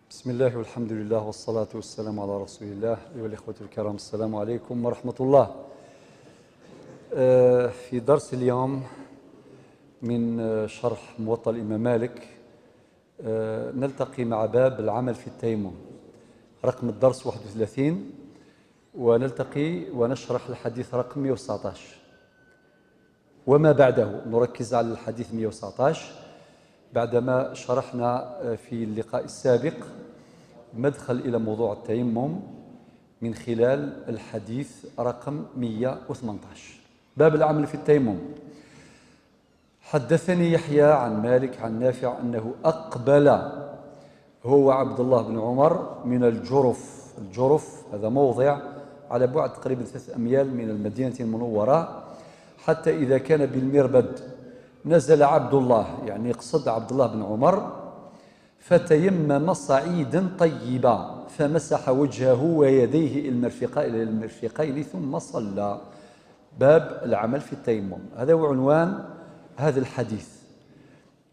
بسم الله والحمد لله والصلاة والسلام على رسول الله. أيها الإخوة الكرام، السلام عليكم ورحمة الله. في درس اليوم من شرح موطأ الإمام مالك نلتقي مع باب العمل في التيمم، رقم الدرس 31، ونلتقي ونشرح الحديث رقم 119 وما بعده. نركز على الحديث 119 بعدما شرحنا في اللقاء السابق مدخل إلى موضوع التيمم من خلال الحديث رقم 118. باب العمل في التيمم. حدثني يحيى عن مالك عن نافع أنه أقبل هو عبد الله بن عمر من الجرف. الجرف هذا موضع على بعد تقريبا 3 أميال من المدينة المنورة، حتى إذا كان بالمربد نزل عبد الله، يعني قصد عبد الله بن عمر، فتيمم صعيدا طيبا فمسح وجهه ويديه إلى المرفقين ثم صلى. باب العمل في التيمم، هذا هو عنوان هذا الحديث.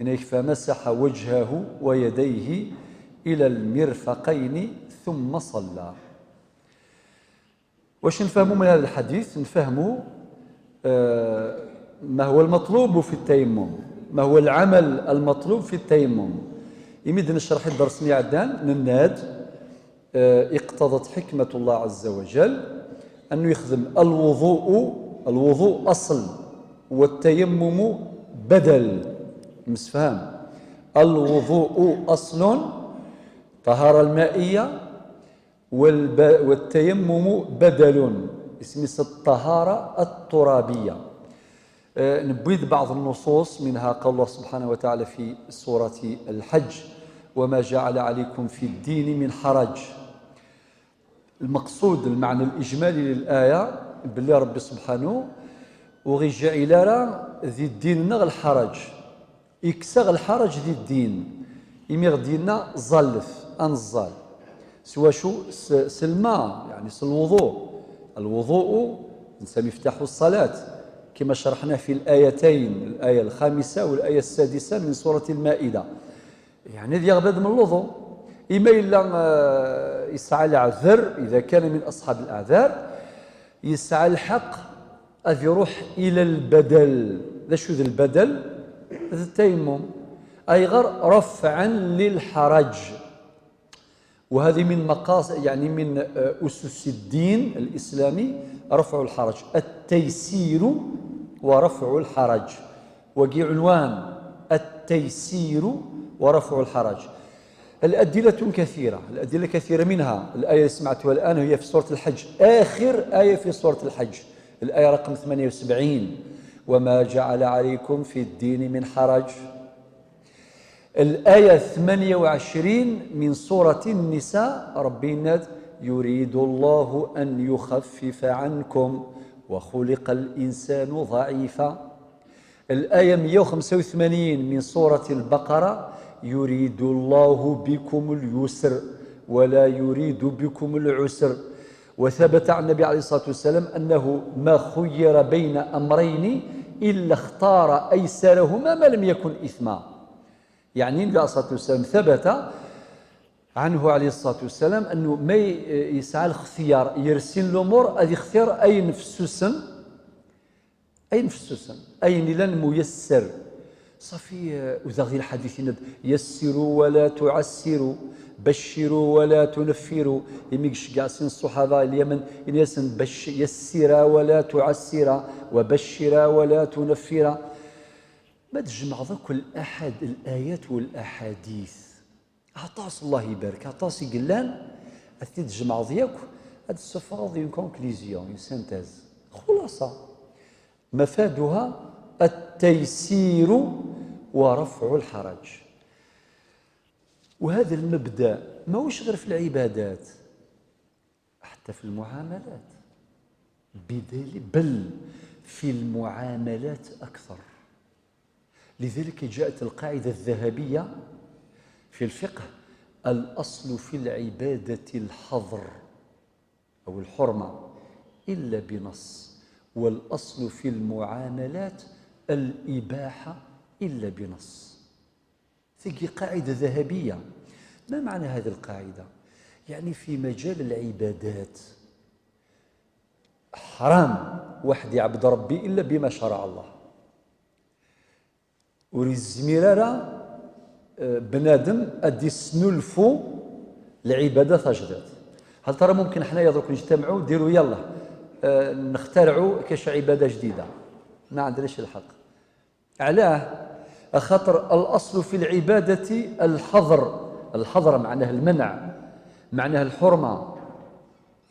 يعني فمسح وجهه ويديه إلى المرفقين ثم صلى. واش نفهموا من هذا الحديث؟ نفهموا ما هو المطلوب في التيمم، ما هو العمل المطلوب في التيمم. يمد نشرح الدرس عدان نناد اقتضت حكمة الله عز وجل أنه يخدم الوضوء. الوضوء أصل والتيمم بدل. مسفهم؟ الوضوء أصل، طهارة المائية، والتيمم بدل، اسمه الطهارة الترابية. نبيد بعض النصوص، منها قول الله سبحانه وتعالى في سورة الحج: وما جعل عليكم في الدين من حرج. المقصود المعنى الإجمالي للآية باللي ربي سبحانه وغي راه ذي الدين نغ الحرج، يكسغ الحرج ذي الدين، يميغ ديننا زلف أنزال سوا شو سلما، يعني الوضوء. الوضوء نسمي مفتاح الصلاة كما شرحناه في الآيتين، الآية 5 والآية 6 من سورة المائدة. يعني ذي يغبد من الوضوء، إما إلا يسعى العذر إذا كان من أصحاب الأعذار، يسعى الحق أذ يروح إلى البدل. ذا شو ذا البدل؟ ذا التيمم، أي غير رفعا للحرج. وهذه من مقاصد، يعني من أسس الدين الإسلامي، رفع الحرج، التيسير ورفع الحرج. وجي عنوان التيسير ورفع الحرج. الأدلة كثيرة، الأدلة كثيرة، منها الآية اللي سمعتها الآن هي في سورة الحج، آخر آية في سورة الحج، الآية رقم 78: وما جعل عليكم في الدين من حرج. الآية 28 من سورة النساء، ربنا يريد الله أن يخفف عنكم وخلق الإنسان ضعيفا. الآية 185 من سورة البقرة: يريد الله بكم اليسر ولا يريد بكم العسر. وثبت عن النبي عليه الصلاة والسلام أنه ما خير بين أمرين إلا اختار أيسرهما ما لم يكن إثما. يعني النبي عليه الصلاة والسلام ثبت عنه عليه الصلاة والسلام أنه ما يسعى الاختيار، يرسل الأمور أذي اختيار أي نفسوسن، أي نفسوسن، أي لن ميسر. صافي. وذا غير الحديث يسروا ولا تعسروا، بشروا ولا تنفروا. يميكش قاسين الصحابة اليمن ينسن يسرا ولا تعسرا وبشرا ولا تنفرا. ما تجمع ذاك الأحد الآيات والأحاديث. عطاس الله يبارك، عطاس يقلان أثي تجمع ضياك هاد السفر une conclusion، une synthèse، خلاصة مفادها التيسير ورفع الحرج. وهذا المبدأ ماهوش غير في العبادات، حتى في المعاملات، بل في المعاملات أكثر. لذلك جاءت القاعدة الذهبية في الفقه: الأصل في العبادة الحظر أو الحرمة إلا بنص، والأصل في المعاملات الإباحة إلا بنص. تلقي قاعدة ذهبية. ما معنى هذه القاعدة؟ يعني في مجال العبادات حرام واحد يعبد ربي إلا بما شرع الله. وريزميرارا بنادم أدي سنلفو العبادة تجدد. هل ترى ممكن حنايا درك نجتمعوا نديروا يلا نخترعوا كاش عبادة جديدة؟ ما عندناش الحق. علاه؟ خاطر الأصل في العبادة الحظر. الحظر معناه المنع، معناه الحرمة،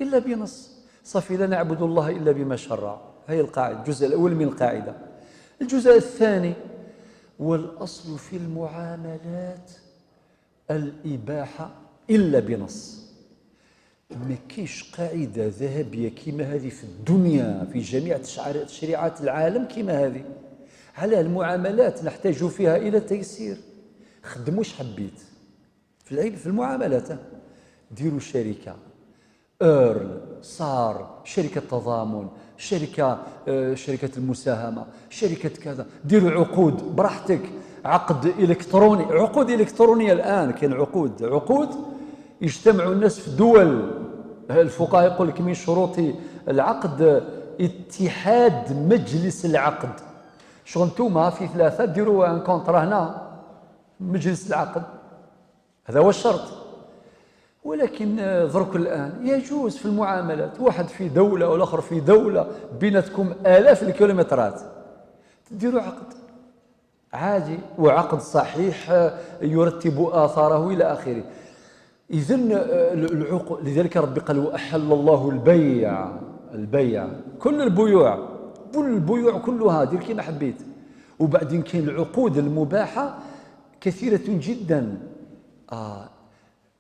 إلا بنص. صافي لا نعبد الله إلا بما شرع. هي القاعدة، الجزء الأول من القاعدة. الجزء الثاني، والأصل في المعاملات الإباحة إلا بنص. ما كاينش قاعدة ذهبية كيما هذه في الدنيا، في جميع تشريعات العالم كيما هذه. على المعاملات نحتاج فيها إلى تيسير. خدموش حبيت في العيب في المعاملات، ديروا شركة ايرل صار، شركة تضامن، شركة شركة المساهمة، شركة كذا، ديروا عقود براحتك، عقد إلكتروني، عقود إلكترونية الآن كاين عقود يجتمعوا الناس في دول. الفقهاء يقول لك من شروط العقد اتحاد مجلس العقد. شغل نتوما في ثلاثة ديروا un contrat هنا مجلس العقد، هذا هو الشرط. ولكن درك الآن يجوز في المعاملات، واحد في دولة والآخر في دولة، بيناتكم آلاف الكيلومترات، تديروا عقد عادي وعقد صحيح يرتب آثاره إلى آخره. إذن العقود، لذلك ربي قال وأحل الله البيع. البيع كل البيوع، كل البيوع كلها دير كيما حبيت. وبعدين كاين العقود المباحة كثيرة جدا.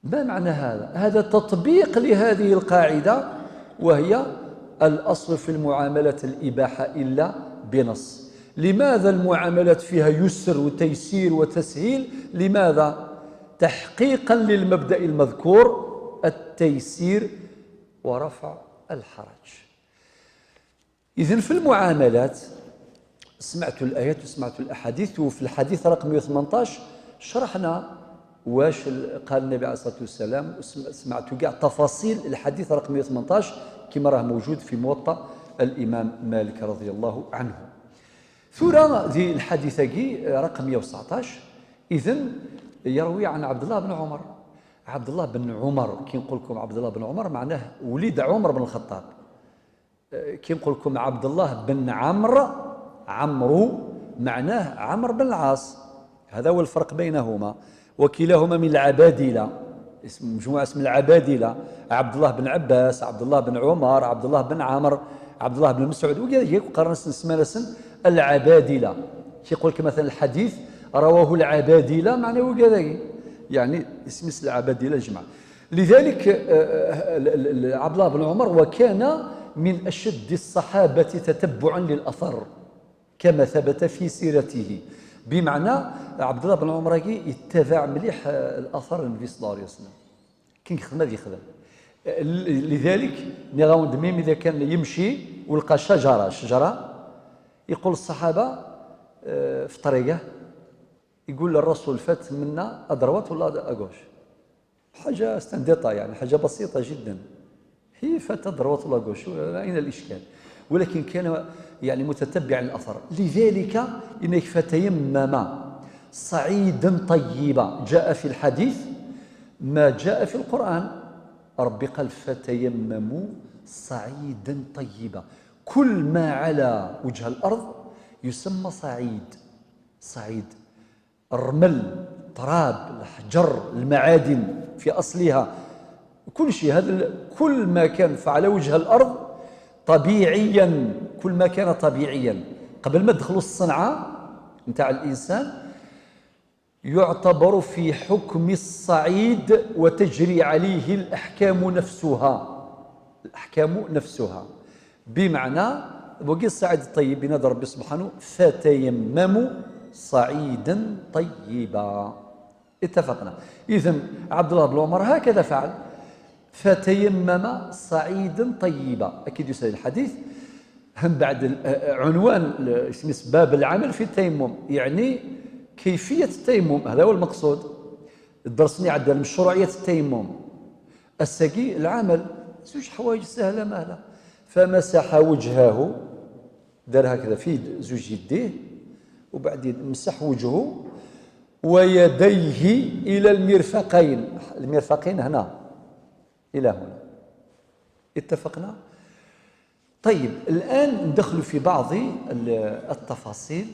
ما معنى هذا؟ هذا تطبيق لهذه القاعدة، وهي الأصل في المعاملة الإباحة إلا بنص. لماذا المعاملات فيها يسر وتيسير وتسهيل؟ لماذا؟ تحقيقا للمبدأ المذكور، التيسير ورفع الحرج. إذن في المعاملات سمعت الآيات وسمعت الأحاديث، وفي الحديث رقم 118 شرحنا واش قال النبي عليه الصلاة والسلام، سمعتوا كاع تفاصيل الحديث رقم 118 كما راه موجود في موطأ الإمام مالك رضي الله عنه. ثورة ذي الحديثة رقم 119، إذن يروي عن عبد الله بن عمر. عبد الله بن عمر، كي نقول لكم عبد الله بن عمر معناه وليد عمر بن الخطاب. كي نقول لكم عبد الله بن عمرو، عمرو معناه عمرو بن العاص. هذا هو الفرق بينهما، وكلاهما من العبادلة، اسم مجموعة اسم العبادلة، عبد الله بن عباس، عبد الله بن عمر، عبد الله بن عمرو، عبد الله بن مسعود، وكذلك قرن سمانة العبادلة. كيقول لك مثلا الحديث رواه العبادلة، معناه وكذا، يعني اسم العبادلة جمع. لذلك عبد الله بن عمر وكان من أشد الصحابة تتبعا للأثر كما ثبت في سيرته. بمعنى عبد الله بن عمر يتبع مليح الأثر النبي صلى الله عليه وسلم، كي يخدم هذا يخدم. لذلك نغاوند ميم إذا كان يمشي ولقى شجرة يقول الصحابة في طريقه، يقول للرسول فات منا à droite ولا à gauche، حاجة c'est un détail، يعني حاجة بسيطة جدا، هي فات à droite ولا à gauche، أين الإشكال؟ ولكن كان يعني متتبعا للأثر. لذلك إنك فتيمم صعيدا طيبا، جاء في الحديث ما جاء في القرآن، ربي قال فتيمموا صعيدا طيبا. كل ما على وجه الأرض يسمى صعيد. صعيد الرمل، التراب، الحجر، المعادن في أصلها، كل شيء هذا، كل ما كان على وجه الأرض طبيعيا، كل ما كان طبيعيا قبل ما تدخلوا الصنعة نتاع الإنسان يعتبر في حكم الصعيد وتجري عليه الأحكام نفسها. الأحكام نفسها بمعنى وقي الصعيد الطيب بنادى ربي سبحانه فتيمموا صعيدا طيبا. اتفقنا. إذن عبد الله بن عمر هكذا فعل، فتيمم صعيدا طيبا. أكيد يسأل الحديث هم بعد عنوان اسمه باب العمل في التيمم، يعني كيفية التيمم، هذا هو المقصود. الدرس اللي عندنا مشروعية التيمم، السقي العمل، زوج حوايج سهلة مهله. فمسح وجهه، دار هكذا في زوج يديه، وبعدين مسح وجهه ويديه الى المرفقين، المرفقين هنا الى هنا. اتفقنا؟ طيب الان ندخل في بعض التفاصيل.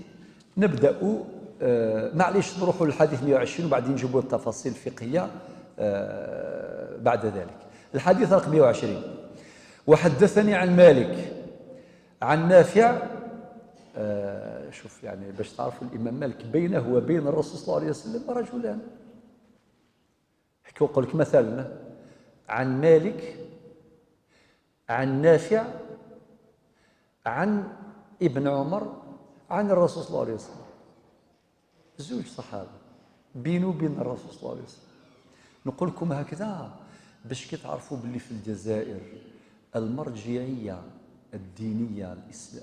نبدا معليش نروحوا للحديث 120 وبعدين نجيبوا التفاصيل الفقهية بعد ذلك. الحديث رقم 120: وحدثني عن مالك عن نافع. شوف يعني باش تعرفوا الامام مالك بينه وبين الرسول صلى الله عليه وسلم رجلان. يقول لك مثلا عن مالك عن نافع عن ابن عمر عن الرسول صلى الله عليه وسلم، زوج صحابه بينه وبين الرسول صلى الله عليه وسلم. نقول لكم هكذا باش كي تعرفوا باللي في الجزائر المرجعية الدينية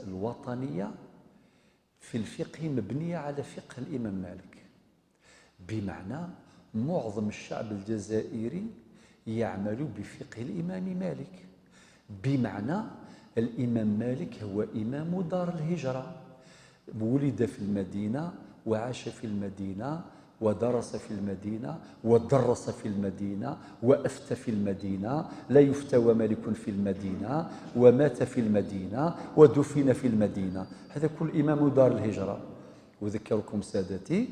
الوطنية في الفقه مبنية على فقه الامام مالك، بمعنى معظم الشعب الجزائري يعمل بفقه الامام مالك، بمعنى الامام مالك هو امام دار الهجرة، ولد في المدينة وعاش في المدينة ودرس في المدينة ودرس في المدينة وأفتى في المدينة، لا يفتى ومالك في المدينة، ومات في المدينة ودفن في المدينة. هذا كل إمام دار الهجرة. وذكركم سادتي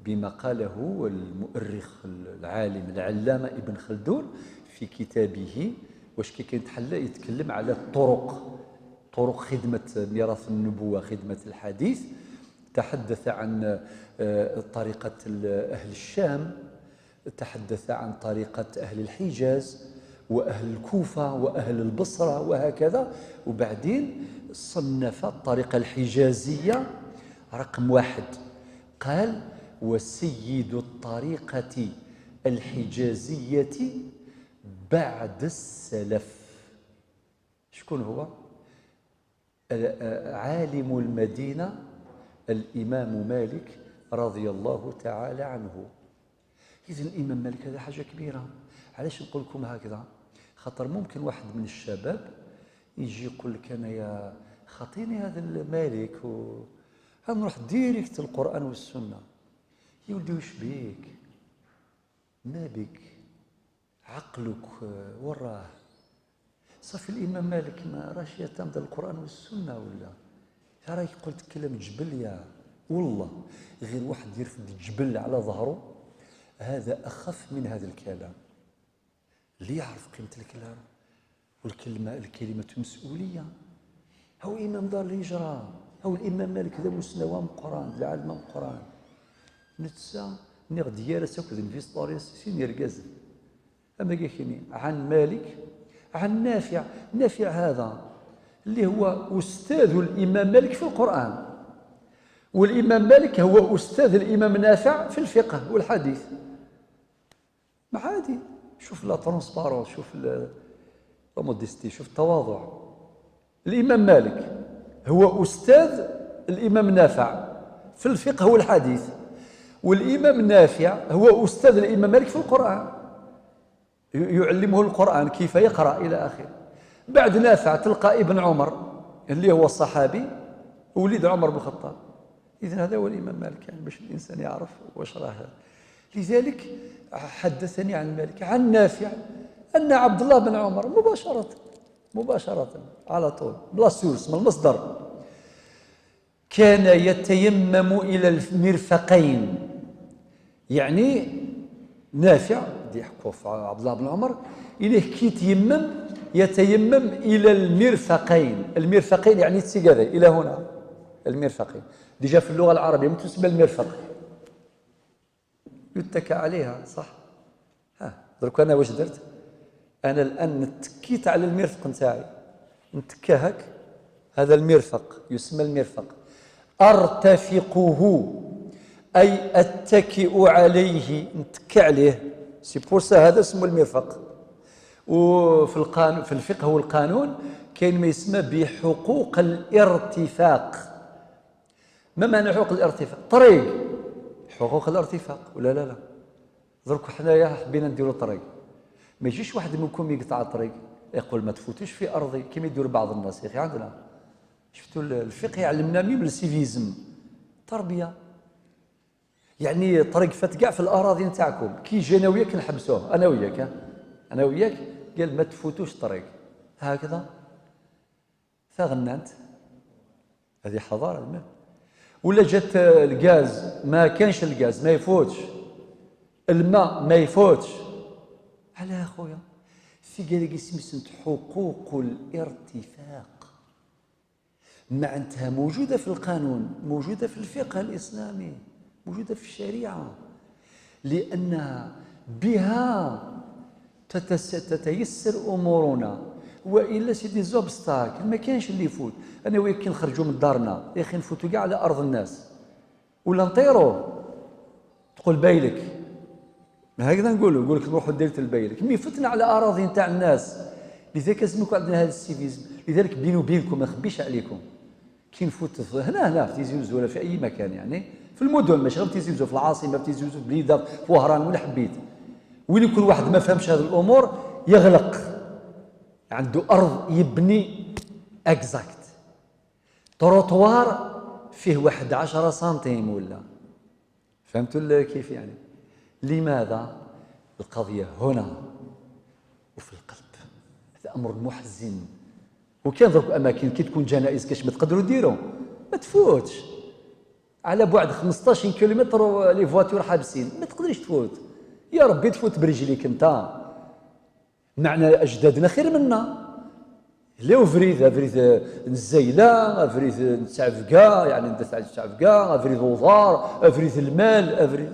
بما قاله المؤرخ العالم العلامة ابن خلدون في كتابه، واش كي كيتحلى يتكلم على الطرق، طرق خدمة ميراث النبوة، خدمة الحديث. تحدث عن طريقة أهل الشام، تحدث عن طريقة أهل الحجاز وأهل الكوفة وأهل البصرة وهكذا. وبعدين صنف الطريقة الحجازية رقم 1، قال: وسيد الطريقة الحجازية بعد السلف. شكون هو؟ عالم المدينة الإمام مالك رضي الله تعالى عنه. إذن الإمام مالك هذا حاجة كبيرة. علاش نقول لكم هكذا؟ خاطر ممكن واحد من الشباب يجي يقول لك أنا يا خاطيني هذا المالك نروح direct القرآن والسنة. يا ولدي واش بيك؟ ما بك؟ عقلك وراه. صافي الإمام مالك ما راش يعتمد القرآن والسنة ولا راك قلت كلام جبل يا والله، غير واحد يرفد الجبل على ظهره هذا أخف من هذا الكلام. اللي يعرف قيمة الكلام والكلمة، الكلمة مسؤولية. هو إمام دار الهجرة، هو الإمام مالك ذا مسنوى قران، العالم قران. نتسا نيغ ديالس أكد نفيستوريس سين يرقز. أما كيكيني عن مالك عن نافع. نافع هذا اللي هو أستاذ الإمام مالك في القرآن، والإمام مالك هو أستاذ الإمام نافع في الفقه والحديث. ما عادي، شوف la transparence، شوف la modestie، شوف التواضع. الإمام مالك هو أستاذ الإمام نافع في الفقه والحديث، والإمام نافع هو أستاذ الإمام مالك في القرآن، يعلمه القرآن كيف يقرأ إلى آخره. بعد نافع تلقى ابن عمر اللي هو الصحابي وليد عمر بن الخطاب. إذن هذا هو الإمام مالك، يعني باش الإنسان يعرف واش راه. لذلك حدثني عن مالك عن نافع أن عبد الله بن عمر مباشرة مباشرة على طول بلا source من المصدر، كان يتيمم إلى المرفقين. يعني نافع دي يحكوا في عبد الله بن عمر إليه كي يتيمم يتيمم إلى المرفقين. المرفقين يعني تسيقاذا إلى هنا، المرفقين déjà في اللغة العربية من تسمى المرفق يتكى عليها، صح؟ ها درك أنا واش درت؟ أنا الآن نتكيت على المرفق نتاعي، نتكى هك، هذا المرفق يسمى المرفق. أرتفقه أي أتكئ عليه، نتكى عليه، c'est pour ça هذا اسمه المرفق. وفي القانون، في الفقه والقانون كاين ما يسمى بحقوق الارتفاق. ما معنى حقوق الارتفاق؟ طريق، حقوق الارتفاق ولا لا؟ لا درك حنايا حبينا نديروا طريق، ما يجيش واحد منكم يقطع الطريق يقول ما تفوتوش في ارضي كما يديروا بعض الناس. يا اخي عندنا شفتوا الفقه يعلمنا même le civisme، تربيه. يعني طريق فات كاع في الاراضي نتاعكم، كي يجي انا وياك نحبسوه، انا وياك، انا وياك، قال ما تفوتوش الطريق هكذا. ثغننت هذه حضارة. الماء ولا جات الغاز، ما كانش الغاز ما يفوتش، الماء ما يفوتش. على اخويا في قال لك حقوق الارتفاق، معناتها موجودة في القانون، موجودة في الفقه الاسلامي، موجودة في الشريعة، لان بها تتيسر امورنا، والا c'est des obstacles، ما كانش اللي يفوت. انا وياك كي نخرجوا من دارنا يا اخي نفوتوا كاع على ارض الناس ولا نطيروا، تقول بايلك هكذا نقولوا، نقول لك نروحوا ديرة البايلك، mais فتنا على اراضي نتاع الناس. لذلك لازم يكون عندنا هذا ال civisme. لذلك بيني وبينكم ما نخبيش عليكم، كي نفوت هنا هنا في تيزي وزو ولا في اي مكان، يعني في المدن، ماشي غير في تيزي وزو، في العاصمة، في تيزي وزو، في بليده، في وهران، وين حبيت، وين يكون واحد ما فهمش هذه الامور يغلق، عنده ارض يبني exacte trottoir فيه واحد 10 سنتيم ولا، فهمتوا كيف يعني؟ لماذا؟ القضية هنا وفي القلب. هذا أمر محزن. وكان درك أماكن كي تكون جنائز كاش ما تقدروا ديروا، ما تفوتش على بعد 15 كيلومتر les voitures حابسين، ما تقدرش تفوت. يا ربي تفوت برجليك انت. معنى اجدادنا خير منا، لو فريد فريد الزيله، فريد نتعفكا، يعني نتعفكا، فريد وضار، فريد المال، فريد،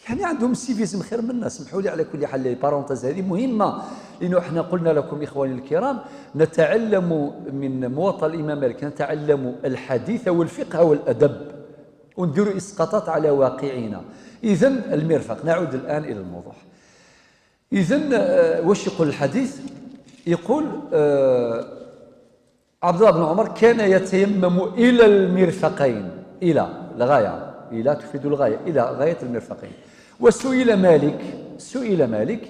يعني عندهم civisme خير منا. سمحوا لي على كل حال les parenthèses هذه مهمة، لانه احنا قلنا لكم اخواني الكرام نتعلم من موطأ الامام مالك، نتعلم الحديث والفقه والادب، ونديروا اسقاطات على واقعنا. اذا المرفق، نعود الان الى الموضوع. اذا واش يقول الحديث؟ يقول عبد الله بن عمر كان يتيمم الى المرفقين، الى الغاية، الى تفيد الغاية، الى غاية المرفقين. وسئل مالك، سئل مالك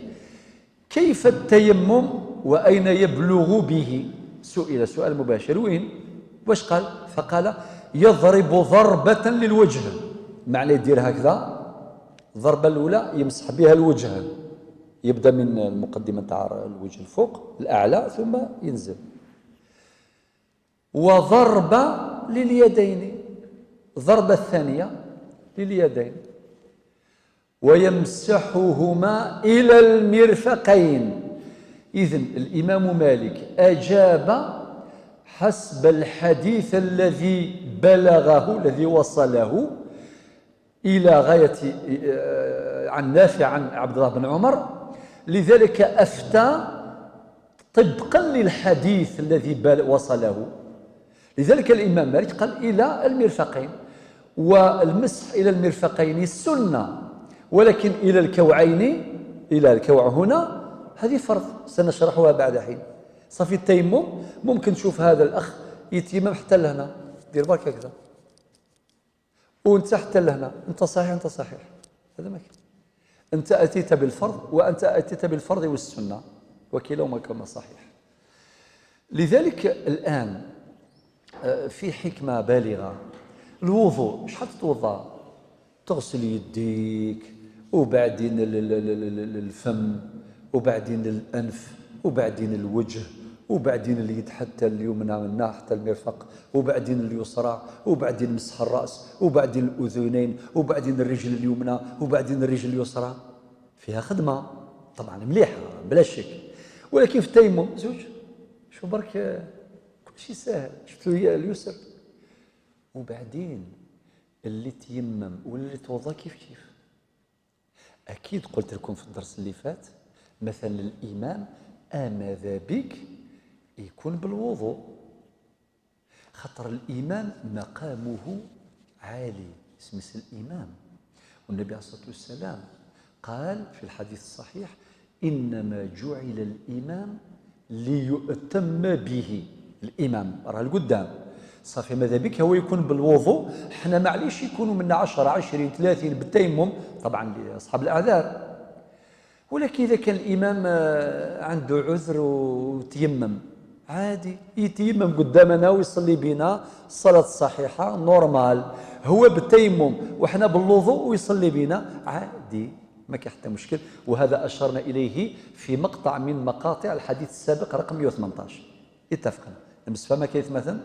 كيف التيمم واين يبلغ به؟ سئل سؤال مباشر، وين؟ واش قال؟ فقال يضرب ضربة للوجه، معنى يدير هكذا، الضربة الأولى يمسح بها الوجه، يبدأ من المقدمة تاع الوجه الفوق الأعلى ثم ينزل، وضربة لليدين، الضربة الثانية لليدين، ويمسحهما إلى المرفقين. إذن الإمام مالك أجاب حسب الحديث الذي بلغه، الذي وصله إلى غاية عن نافع عن عبد الله بن عمر، لذلك أفتى طبقا للحديث الذي وصله. لذلك الإمام مالك قال إلى المرفقين، والمسح إلى المرفقين السنة، ولكن إلى الكوعين، إلى الكوع هنا هذه فرض، سنشرحها بعد حين. صافي التيمم ممكن تشوف هذا الأخ يتيمم حتى لهنا، دير بالك هكذا، وانت حتى لهنا، انت صحيح، انت صحيح، هذا ما كان. انت أتيت بالفرض وأنت أتيت بالفرض والسنة، وكلاهما كما صحيح. لذلك الآن في حكمة بالغة. الوضوء شحال تتوضأ؟ تغسل يديك، وبعدين الفم، وبعدين الأنف، وبعدين الوجه، وبعدين اليد حتى اليمنى منها حتى المرفق، وبعدين اليسرى، وبعدين مسح الرأس، وبعدين الأذنين، وبعدين الرجل اليمنى، وبعدين الرجل اليسرى. فيها خدمة طبعا مليحة بلا شك، ولكن في التيمم زوج شو برك كل شيء ساهل. شفتوا هي اليسر. وبعدين اللي تيمم واللي توضا كيف كيف. أكيد قلت لكم في الدرس اللي فات مثلا الإمام ماذا بك يكون بالوضوء، خاطر الإمام مقامه عالي، اسمه الإمام. والنبي عليه الصلاة والسلام قال في الحديث الصحيح إنما جعل الإمام ليؤتم به. الإمام راه القدام، صافي ماذا بك هو يكون بالوضوء، حنا معليش يكونوا منا 10 20 30 بالتيمم طبعا لاصحاب الاعذار. ولكن اذا كان الامام عنده عذر وتيمم عادي، يتيمم قدامنا ويصلي بنا الصلاة الصحيحة normal، هو بالتيمم وحنا بالوضوء ويصلي بنا عادي، ما كاين حتى مشكل. وهذا اشرنا اليه في مقطع من مقاطع الحديث السابق رقم 118. اتفقنا؟ فما كيف مثلا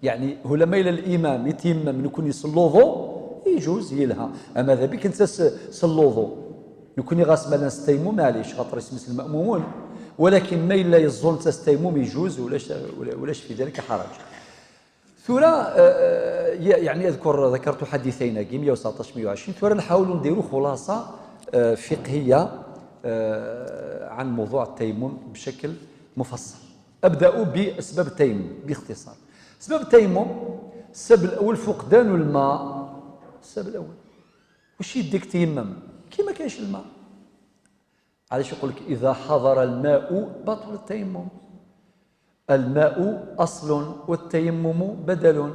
يعني هو لما الى الامام يتيمم نكون يصلوضو يجوز يلها، اما ذا بك انت صلوضو نكون غاس مالا نستيمم معليش خاطر اسمس المأمومون، ولكن ما الا يظن تستيمم يجوز ولاش في ذلك حرج. ثورة يعني ذكرت حديثين 119 120. ثورة نحاولوا نديروا خلاصة فقهية عن موضوع التيمم بشكل مفصل. أبدأ بأسباب التيمم باختصار. أسباب التيمم، السبب الأول فقدان الماء. السبب الأول واش يديك تيمم كي ما كاينش الماء؟ علاش يقول لك إذا حضر الماء بطل التيمم؟ الماء أصل والتيمم بدل،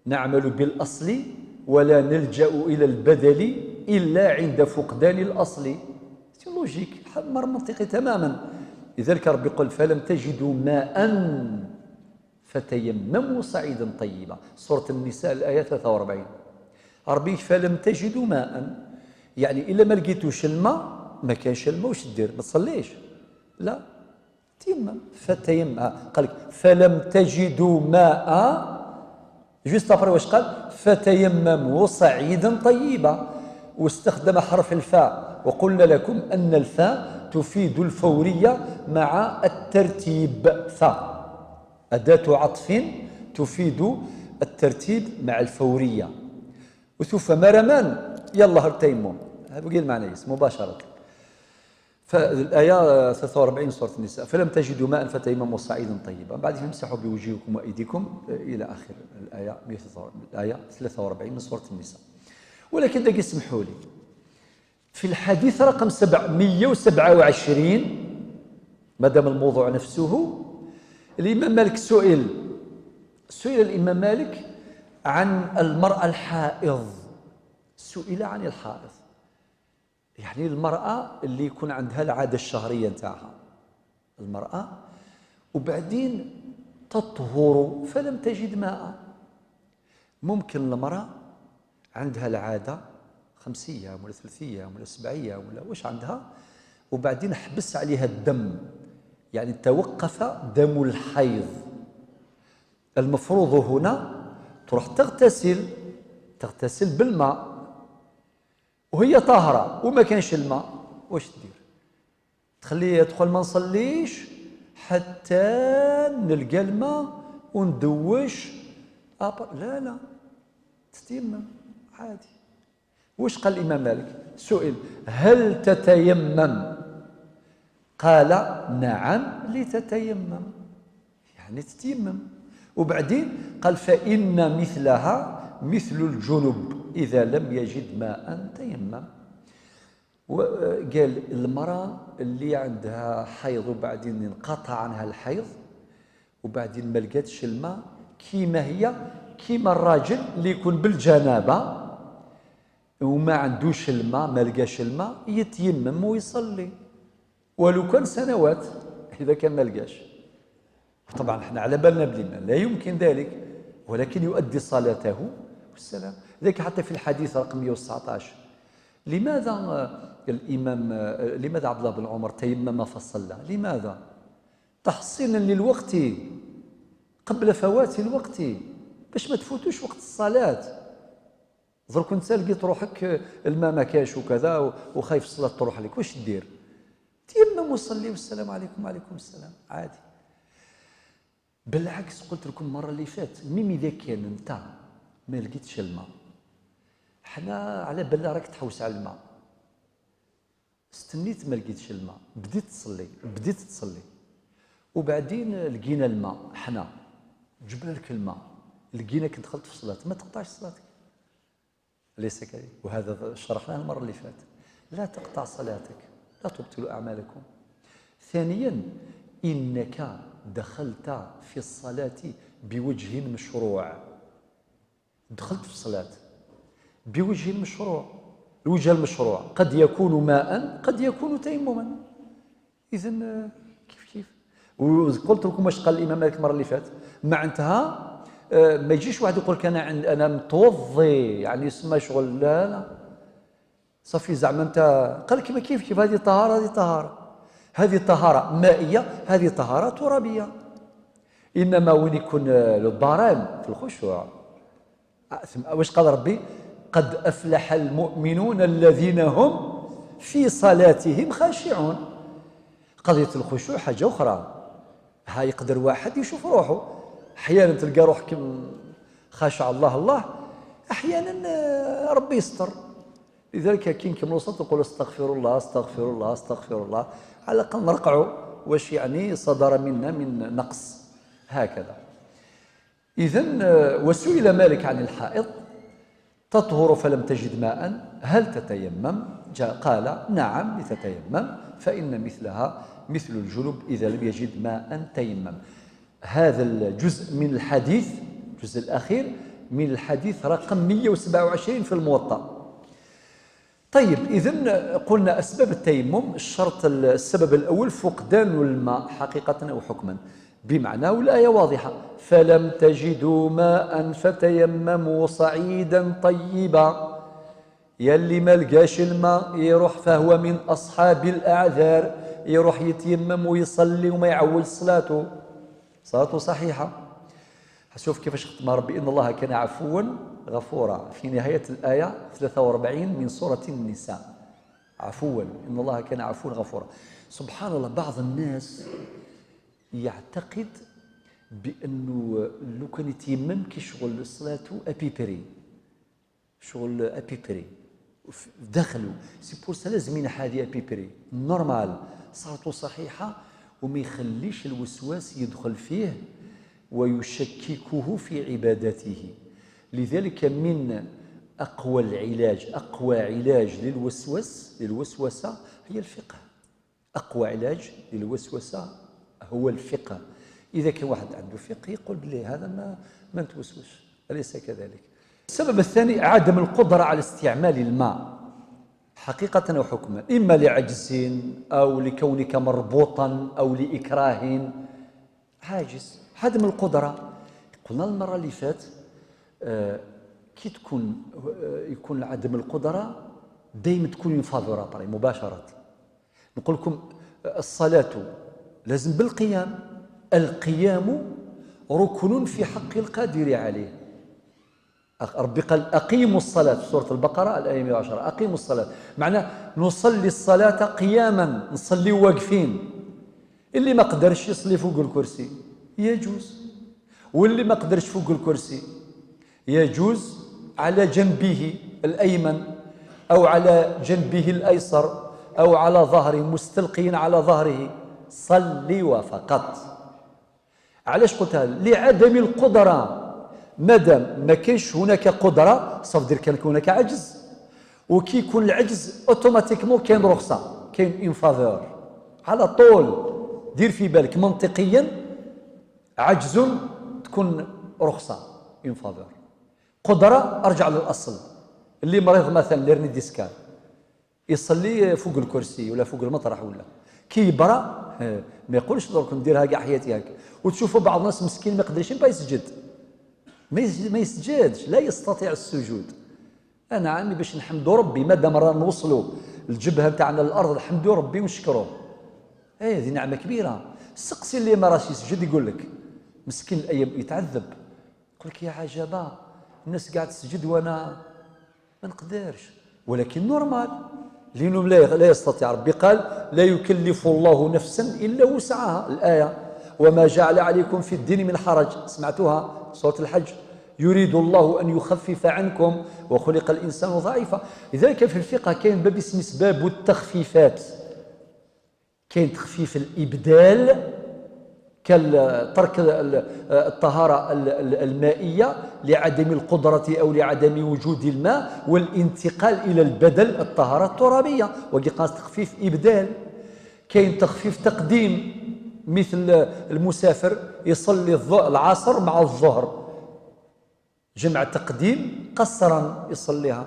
نعمل بالأصل ولا نلجأ إلى البدل إلا عند فقدان الأصل. c'est logique، أمر منطقي تماما. لذلك ربي يقول فلم تجدوا ماء فتيمموا صعيدا طيبا، سورة النساء الآية 43. ربي فلم تجدوا ماء، يعني إلا ما لقيتوش الماء، ما كانش الماء واش دير؟ ما تصليش، لا تيمم. فتيمم، قال لك فلم تجدوا ماء، juste après واش قال؟ فتيمموا صعيدا طيبا، واستخدم حرف الفاء، وقلنا لكم أن الفاء تفيد الفورية مع الترتيب، فاء أداة عطف تفيد الترتيب مع الفورية. وثم مرمان يلا التيمم، هذا قال معنى مباشرة. فالآية 43 سورة النساء، فلم تجدوا ماء فتيمموا صعيدا طيبا، بعد فامسحوا بوجوهكم وأيديكم إلى آخر الآية، الآية 43 من سورة النساء. ولكن داك يسمحوا لي في الحديث رقم 727 ما دام الموضوع نفسه، الإمام مالك سئل الإمام مالك عن المرأة الحائض، سئل عن الحائض، يعني المرأة اللي يكون عندها العادة الشهرية نتاعها المرأة، وبعدين تطهر فلم تجد ماء. ممكن المرأة عندها العادة 5 أيام ولا 3 أيام ولا 7 أيام ولا واش عندها، وبعدين حبس عليها الدم، يعني توقف دم الحيض. المفروض هنا تروح تغتسل بالماء وهي طاهرة وما كانش الماء، واش تدير؟ تخليه يدخل ما نصليش حتى نلقى الماء وندوش؟ لا لا، تتيمم عادي. واش قال الإمام مالك؟ سئل هل تتيمم؟ قال نعم لتتيمم، يعني تتيمم. وبعدين قال فإن مثلها مثل الجنب إذا لم يجد ماء تيمم. وقال المرأة اللي عندها حيض وبعدين انقطع عنها الحيض وبعدين ما لقاتش الماء، كيما هي كيما الراجل اللي يكون بالجنابة وما عندوش الماء، ما لقاش الماء، يتيمم ويصلي ولو كان سنوات إذا كان ما لقاش. طبعا احنا على بالنا بلي لا يمكن ذلك، ولكن يؤدي صلاته والسلام. ذلك حتى في الحديث رقم 119، لماذا الإمام، لماذا عبد الله بن عمر تيمم فصلى؟ لماذا؟ تحصيلا للوقت قبل فوات الوقت، باش ما تفوتوش وقت الصلاة. درك انت لقيت روحك الماء ما كاش وكذا وخايف الصلاة تروح لك، واش دير؟ تيمم وصلي والسلام عليكم وعليكم السلام عادي. بالعكس قلت لكم المرة اللي فات، même إذا كان أنت ما لقيتش الماء، حنا على بالنا راك تحوس على الماء، استنيت ما لقيتش الماء، بديت تصلي وبعدين لقينا الماء، حنا جبنا لك الماء، لقيناك دخلت في الصلاة، ما تقطعش صلاتك، أليس كذلك؟ وهذا شرحناه المرة اللي فاتت، لا تقطع صلاتك، لا تبطلوا أعمالكم. ثانيا إنك دخلت في الصلاة بوجه مشروع. دخلت في الصلاة بوجه مشروع، الوجه المشروع قد يكون ماء، قد يكون تيمما. إذا كيف كيف؟ وقلت لكم واش قال الإمام مالك المرة اللي فاتت، معناتها ما يجيش واحد يقول لك أنا متوضي، يعني يسمى شغل، لا لا صافي زعما أنت قال لك كيف كيف، هذه طهارة، هذه طهارة، هذه طهارة مائية، هذه طهارة ترابية. إنما وين يكون البرام في الخشوع، واش قال ربي؟ قد أفلح المؤمنون الذين هم في صلاتهم خاشعون. قضية الخشوع حاجة أخرى، ها يقدر واحد يشوف روحه، أحيانا تلقى روحك خاشع الله الله، أحيانا ربي يستر. لذلك كي نكملوا الصلاة نقول استغفر الله استغفر الله استغفر الله، على الأقل نرقعوا واش يعني صدر منا من نقص هكذا. إذن وسئل مالك عن الحائض تطهر فلم تجد ماء هل تتيمم؟ قال نعم لتتيمم، فإن مثلها مثل الجنب إذا لم يجد ماء تيمم. هذا الجزء من الحديث، الجزء الأخير من الحديث رقم 127 في الموطأ. طيب، إذن قلنا أسباب التيمم. الشرط السبب الأول فقدان الماء حقيقة أو حكما، بمعنى والآية واضحة، فلم تجدوا ماء فتيمموا صعيدا طيبا. يلي ما لقاش الماء يروح فهو من أصحاب الأعذار، يروح يتيمم ويصلي وما يعول صلاته، صلاته صحيحة. شوف كيفاش ختم ربي، إن الله كان عفوا غفورا، في نهاية الآية 43 من سورة النساء. عفوا، إن الله كان عفوا غفورا. سبحان الله، بعض الناس يعتقد بأنه لو كان يتيمم كي شغل صلاته à peu près، شغل à peu près دخلوا، c'est pour ça لازم ينحى à peu près normal، صلاته صحيحة، وما يخليش الوسواس يدخل فيه ويشككه في عبادته. لذلك من أقوى العلاج، أقوى علاج للوسوسة هي الفقه. أقوى علاج للوسوسة هو الفقه. إذا كان واحد عنده فقه يقول بلي هذا ما نتوسوش، أليس كذلك؟ السبب الثاني عدم القدرة على استعمال الماء حقيقة أو حكما، إما لعجز أو لكونك مربوطا أو لإكراه، عاجز، عدم القدرة. قلنا المرة اللي فات كي تكون يكون عدم القدرة دائما تكون faveur مباشرة. نقول لكم الصلاة لازم بالقيام، القيام ركن في حق القادر عليه. ربي قال أقيموا الصلاة في سورة البقرة الآية 110، أقيموا الصلاة، معناه نصلي الصلاة قياما، نصلي واقفين. اللي ما قدرش يصلي فوق الكرسي يجوز، واللي ما قدرش فوق الكرسي يجوز على جنبه الأيمن أو على جنبه الأيسر أو على ظهره، مستلقيا على ظهره، صلي وفقط. علاش قلتها؟ لعدم القدرة. مادام ما كاينش هناك قدرة ça veut dire كان هناك عجز، وكي يكون العجز automatiquement كاين رخصة، كاين une faveur على طول. دير في بالك منطقيا عجز تكون رخصة une faveur، قدرة ارجع للأصل. اللي مريض مثلا l'hernie discale يصلي فوق الكرسي ولا فوق المطرح ولا كي يبرا ما يقولش درك نديرها كاع حياتي هكا. وتشوفوا بعض الناس مسكين ما يقدرش با يسجد، ما يسجدش، لا يستطيع السجود. انا عمي باش نحمدوا ربي مادام رانا نوصلوا الجبهة نتاعنا للارض، نحمدوا ربي ونشكروه. ايه هذه نعمه كبيرة. سقسي اللي ما راش يسجد يقول لك مسكين الايام يتعذب، يقول لك يا عجبه الناس قاعد تسجد وانا ما نقدرش. ولكن normal لانه لا يستطيع. ربي قال لا يكلف الله نفسا الا وسعها، الايه وما جعل عليكم في الدين من حرج، سمعتوها سورة الحج، يريد الله أن يخفف عنكم وخلق الإنسان ضعيفا. لذلك في الفقه كاين باب اسمه باب التخفيفات، كاين تخفيف الإبدال كترك الطهارة المائية لعدم القدرة أو لعدم وجود الماء، والانتقال إلى البدل الطهارة الترابية، وقيقاس تخفيف إبدال. كاين تخفيف تقديم، مثل المسافر يصلي العصر مع الظهر، جمع تقديم قصرا يصليها،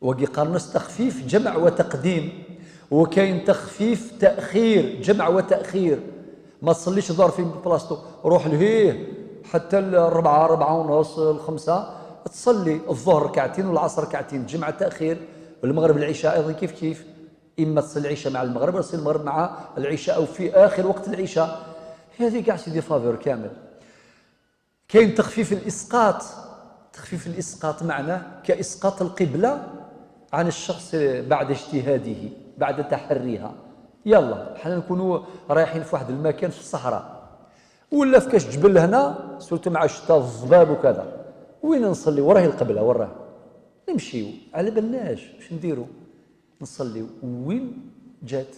وقارنس تخفيف جمع وتقديم، وكاين تخفيف تأخير جمع وتأخير. ما تصليش الظهر في بلاصتو، روح لهيه حتى 4، 4:30، 5، تصلي الظهر ركعتين والعصر ركعتين، جمع تأخير. والمغرب العشاء أيضا كيف كيف، إما تصلي العشاء مع المغرب ولا تصلي المغرب مع العشاء أو في آخر وقت العشاء. هذه كاع c'est des faveurs كامل. كاين تخفيف الإسقاط. تخفيف الإسقاط معناه كإسقاط القبلة عن الشخص بعد اجتهاده، بعد تحريها. يلا حنا نكونوا رايحين في واحد المكان في الصحراء ولا في كاش جبل هنا، surtout مع الشتاء الضباب وكذا، وين نصلي؟ وراه القبلة، وراه نمشيو، على بالناش واش نديرو، نصليو وين جات.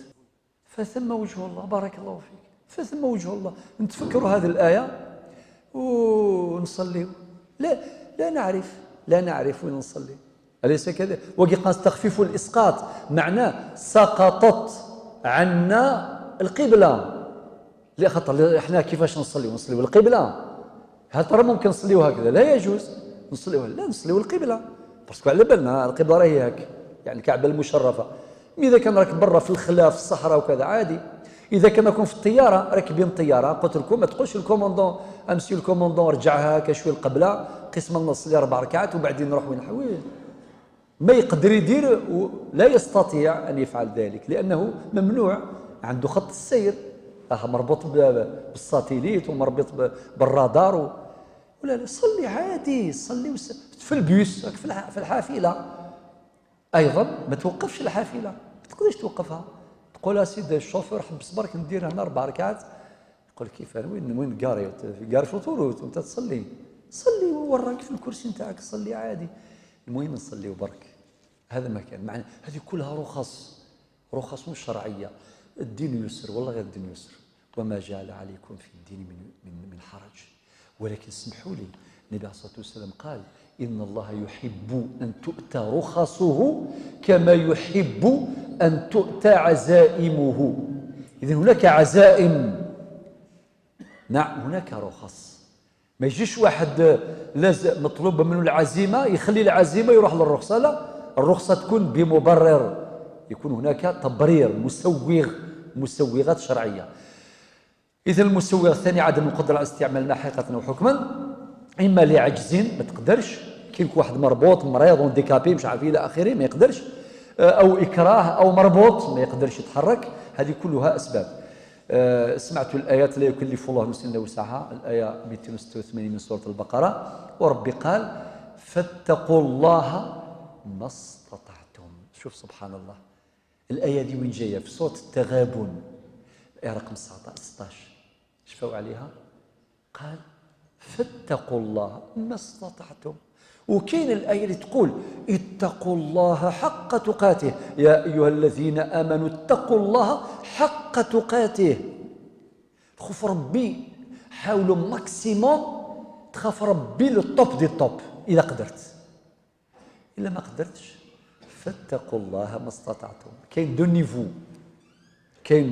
فثم وجه الله، بارك الله فيك، فثم وجه الله. نتفكروا هذه الآية ونصليو. لا لا نعرف، لا نعرف وين نصلي، أليس كذلك؟ وقال تخفيف الإسقاط معناه سقطت عنا القبلة. لا خاطر احنا كيفاش نصليو؟ نصليو القبلة. هل ترى ممكن نصليو هكذا؟ لا يجوز نصليو، لا نصليو القبلة، parce que على بالنا القبلة راهي هاك، يعني الكعبة المشرفة. mais إذا كان راك برا في الخلا في الصحراء وكذا عادي. إذا كان راكم في الطيارة، راكبين الطيارة، قلت لكم ما تقولش ال commandant monsieur ال commandant رجعها هكا شوية القبلة، قسم نصلي 4 ركعات وبعدين نروح وين حوين. ما يقدر يدير، لا يستطيع أن يفعل ذلك لأنه ممنوع، عنده خط السير مربوط بال satellite ومربوط بالرادار ولا لا. صلي عادي، صلي في البيس، في الحافلة أيضا ما توقفش الحافلة، ما تقدرش توقفها، تقول سيدي الشوفور حبس برك ندير هنا 4 ركعات. يقول كيف؟ وين garé؟ garé في l'autoroute وانت تصلي؟ صلي وراك في الكرسي نتاعك، صلي عادي. المهم نصليو برك، هذا ما كان معنى. هذه كلها رخص، رخص شرعية. الدين يسر، والله غير الدين يسر، وما جعل عليكم في الدين من حرج. ولكن اسمحوا لي، النبي عليه الصلاة والسلام قال إن الله يحب أن تؤتى رخصه كما يحب أن تؤتى عزائمه. إذن هناك عزائم، نعم هناك رخص. ما يجيش واحد لازم مطلوب منه العزيمة يخلي العزيمة يروح للرخصة، لا، الرخصة تكون بمبرر، يكون هناك تبرير، مسوغ، مسوغات شرعية. إذا المسوغ الثاني عدم القدرة على استعمال الماء حقيقة وحكما، إما لعجز ما تقدرش، كاين واحد مربوط مريض handicapé مش عارف إلى آخره ما يقدرش، أو إكراه أو مربوط ما يقدرش يتحرك، هذه كلها أسباب. سمعت الآيات لا يكلف الله نفسا إلا وسعها، الآية 286 من سورة البقرة، وربي قال فاتقوا الله ما استطعتم. شوف سبحان الله، الآية دي وين جاية؟ في سورة التغابن، الآية رقم 16، شفاو عليها، قال فاتقوا الله ما استطعتم. وكاين الآية اللي تقول اتقوا الله حق تقاته، يا أيها الذين آمنوا اتقوا الله حق تقاته. خوف ربي، حاولوا maximum تخاف ربي le top des tops إذا قدرت، إلا ما قدرتش فاتقوا الله ما استطعتم. كاين deux niveaux، كاين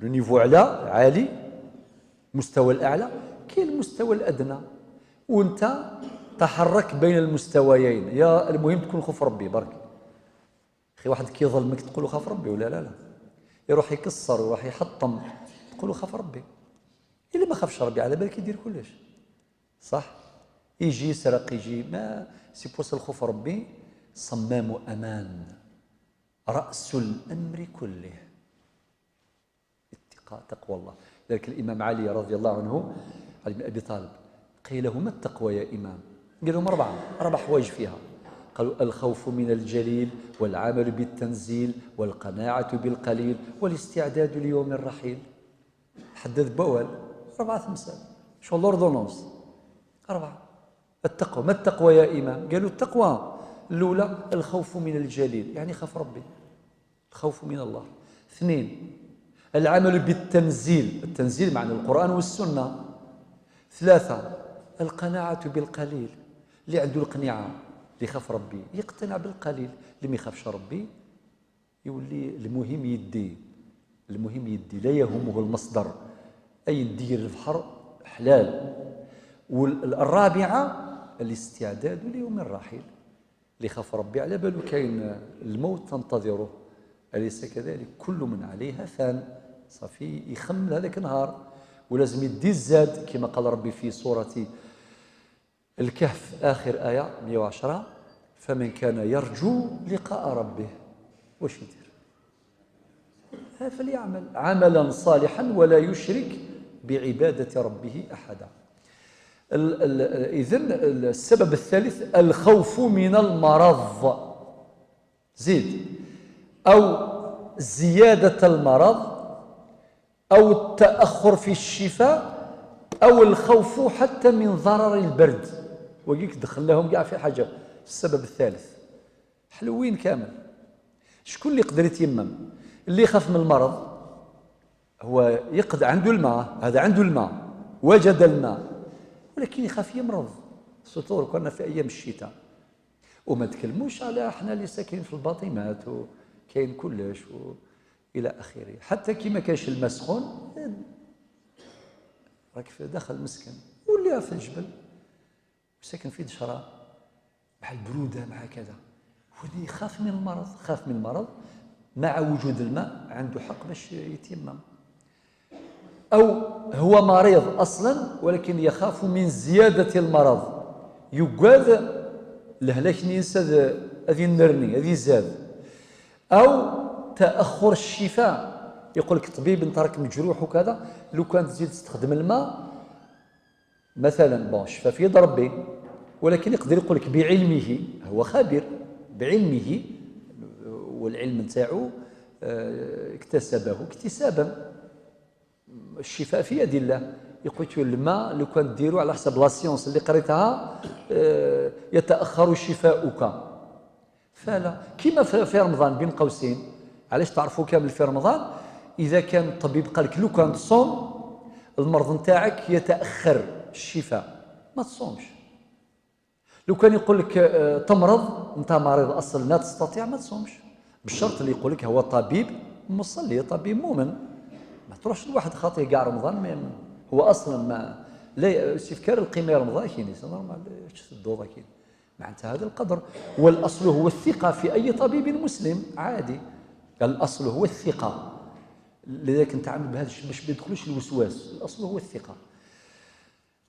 le niveau عالي، المستوى الأعلى، كاين المستوى الأدنى، وانت تحرك بين المستويين. يا المهم تكون خوف ربي برك. اخي واحد كي يظلمك تقول له خاف ربي ولا لا؟ لا، يروح يكسر ويروح يحطم، تقول له خاف ربي. اللي ما خافش ربي على بالك يدير كلش، صح؟ يجي يسرق، يجي ما c'est pour ça. الخوف ربي صمام امان، راس الامر كله، اتقاء تقوى الله. ذلك الامام علي رضي الله عنه، علي بن ابي طالب، قيل له ما التقوى يا امام؟ قال لهم اربع حوايج فيها. قالوا الخوف من الجليل، والعمل بالتنزيل، والقناعة بالقليل، والاستعداد ليوم الرحيل. حدد بوال 4 5 شو l'ordonnance 4. التقوى، ما التقوى يا إمام؟ قالوا التقوى الأولى الخوف من الجليل، يعني خاف ربي، الخوف من الله. 2 العمل بالتنزيل، التنزيل معنى القرآن والسنة. 3 القناعة بالقليل، اللي عنده القناعة، اللي يخاف ربي يقتنع بالقليل، اللي ما يخافش ربي يولي المهم يدي، المهم يدي، لا يهمه المصدر، أي يدير البحر حلال. والرابعة الاستعداد ليوم الرحيل، اللي خاف ربي على باله كاين الموت تنتظره، أليس كذلك؟ كل من عليها فان، صافي يخمل هذاك النهار، ولازم يدي الزاد كما قال ربي في سورة الكهف آخر آية 110: فمن كان يرجو لقاء ربه واش يدير؟ فليعمل عملا صالحا ولا يشرك بعبادة ربه أحدا. إذن السبب الثالث الخوف من المرض، زيد، أو زيادة المرض، أو التأخر في الشفاء، أو الخوف حتى من ضرر البرد. وقيك دخل لهم كاع في حاجة. السبب الثالث حلوين كامل. شكون اللي يقدر يتيمم؟ اللي يخاف من المرض، هو يقدر، عنده الماء، هذا عنده الماء، وجد الماء، ولكن يخاف يمرض، surtout كنا في ايام الشتاء. وما تكلموش على احنا اللي ساكنين في الباطمات وكاين كلش الى اخره. حتى كي ما كاينش الماء سخون راك في داخل مسكن، واللي في الجبل وساكن في دشره مع البرودة مع كذا، واللي يخاف من المرض، خاف من المرض مع وجود الماء عنده حق باش يتيمم. أو هو مريض أصلا ولكن يخاف من زيادة المرض، يقاد لهلاك ننسى هذه النرني هذه زاد. أو تأخر الشفاء، يقول لك الطبيب انت راك مجروح وكذا، لو كان تزيد تستخدم الماء مثلا، bon الشفاء في يد ربي، ولكن يقدر يقول لك بعلمه، هو خبير بعلمه، والعلم نتاعو اكتسبه اكتسابا، الشفاء في يد الله. يقول لك الماء لو كان ديرو على حسب la science اللي قريتها يتاخر شفاؤك. فلا كيما في رمضان بين قوسين، علاش تعرفوا كامل في رمضان اذا كان الطبيب قال لك لو كان تصوم المرض نتاعك يتاخر الشفاء، ما تصومش. لو كان يقول لك تمرض انت مريض اصلا لا تستطيع، ما تصومش، بالشرط اللي يقول لك هو طبيب مصلي، طبيب مؤمن. ما تروحش لواحد خاطي كاع رمضان، هو اصلا ما لا سيفكر القيمة رمضان كاين c'est normal الدوضه كاين، معناتها هذا القدر. والاصل هو الثقة في اي طبيب مسلم عادي، الاصل هو الثقة، لذلك نتعامل بهذا الشيء باش ما يدخلوش الوسواس، الاصل هو الثقة.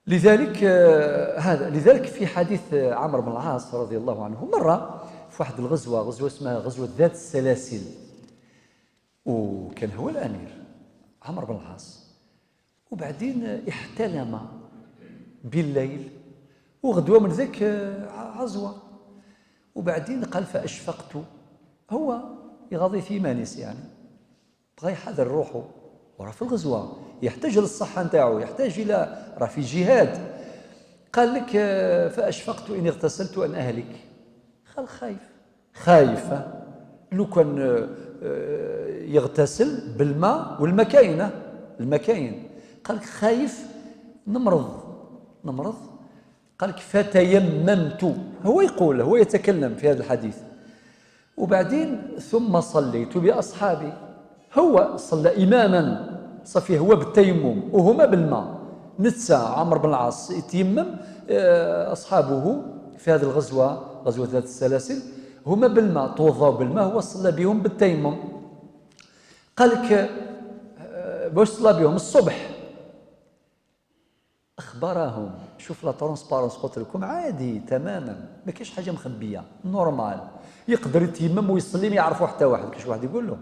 لذلك هذا، لذلك في حديث عمرو بن العاص رضي الله عنه، مرة في واحد الغزوة، غزوة اسمها غزوة ذات السلاسل، وكان هو الامير عمرو بن العاص، وبعدين احتلم بالليل، وغدوه من ذاك عزوه، وبعدين قال فاشفقت، هو يغضي في مانس يعني، بغى يحذر روحه وراه في الغزوة، يحتاج للصحة نتاعو، يحتاج الى، راه في جهاد. قال لك فاشفقت ان اغتسلت ان اهلك. قال خايف، خايف لو كان يغتسل بالماء والماء كاينه، الماء كاين، قال لك خايف نمرض، نمرض. قال لك فتيممت، هو يقول، هو يتكلم في هذا الحديث. وبعدين ثم صليت باصحابي، هو صلى اماما، صافي هو بالتيمم وهما بالماء. نتسى عمرو بن العاص يتيمم، اصحابه في هذه الغزوة، غزوة ذات السلاسل، هما بالماء، توضاو بالماء، هو صلى بهم بالتيمم. قال لك باش صلى بهم الصبح اخبرهم. شوف la transparence، قلت لكم عادي تماما، ما كاينش حاجة مخبيه، normal، يقدر يتيمم ويصلي ما يعرفوا حتى واحد، كاش واحد يقول له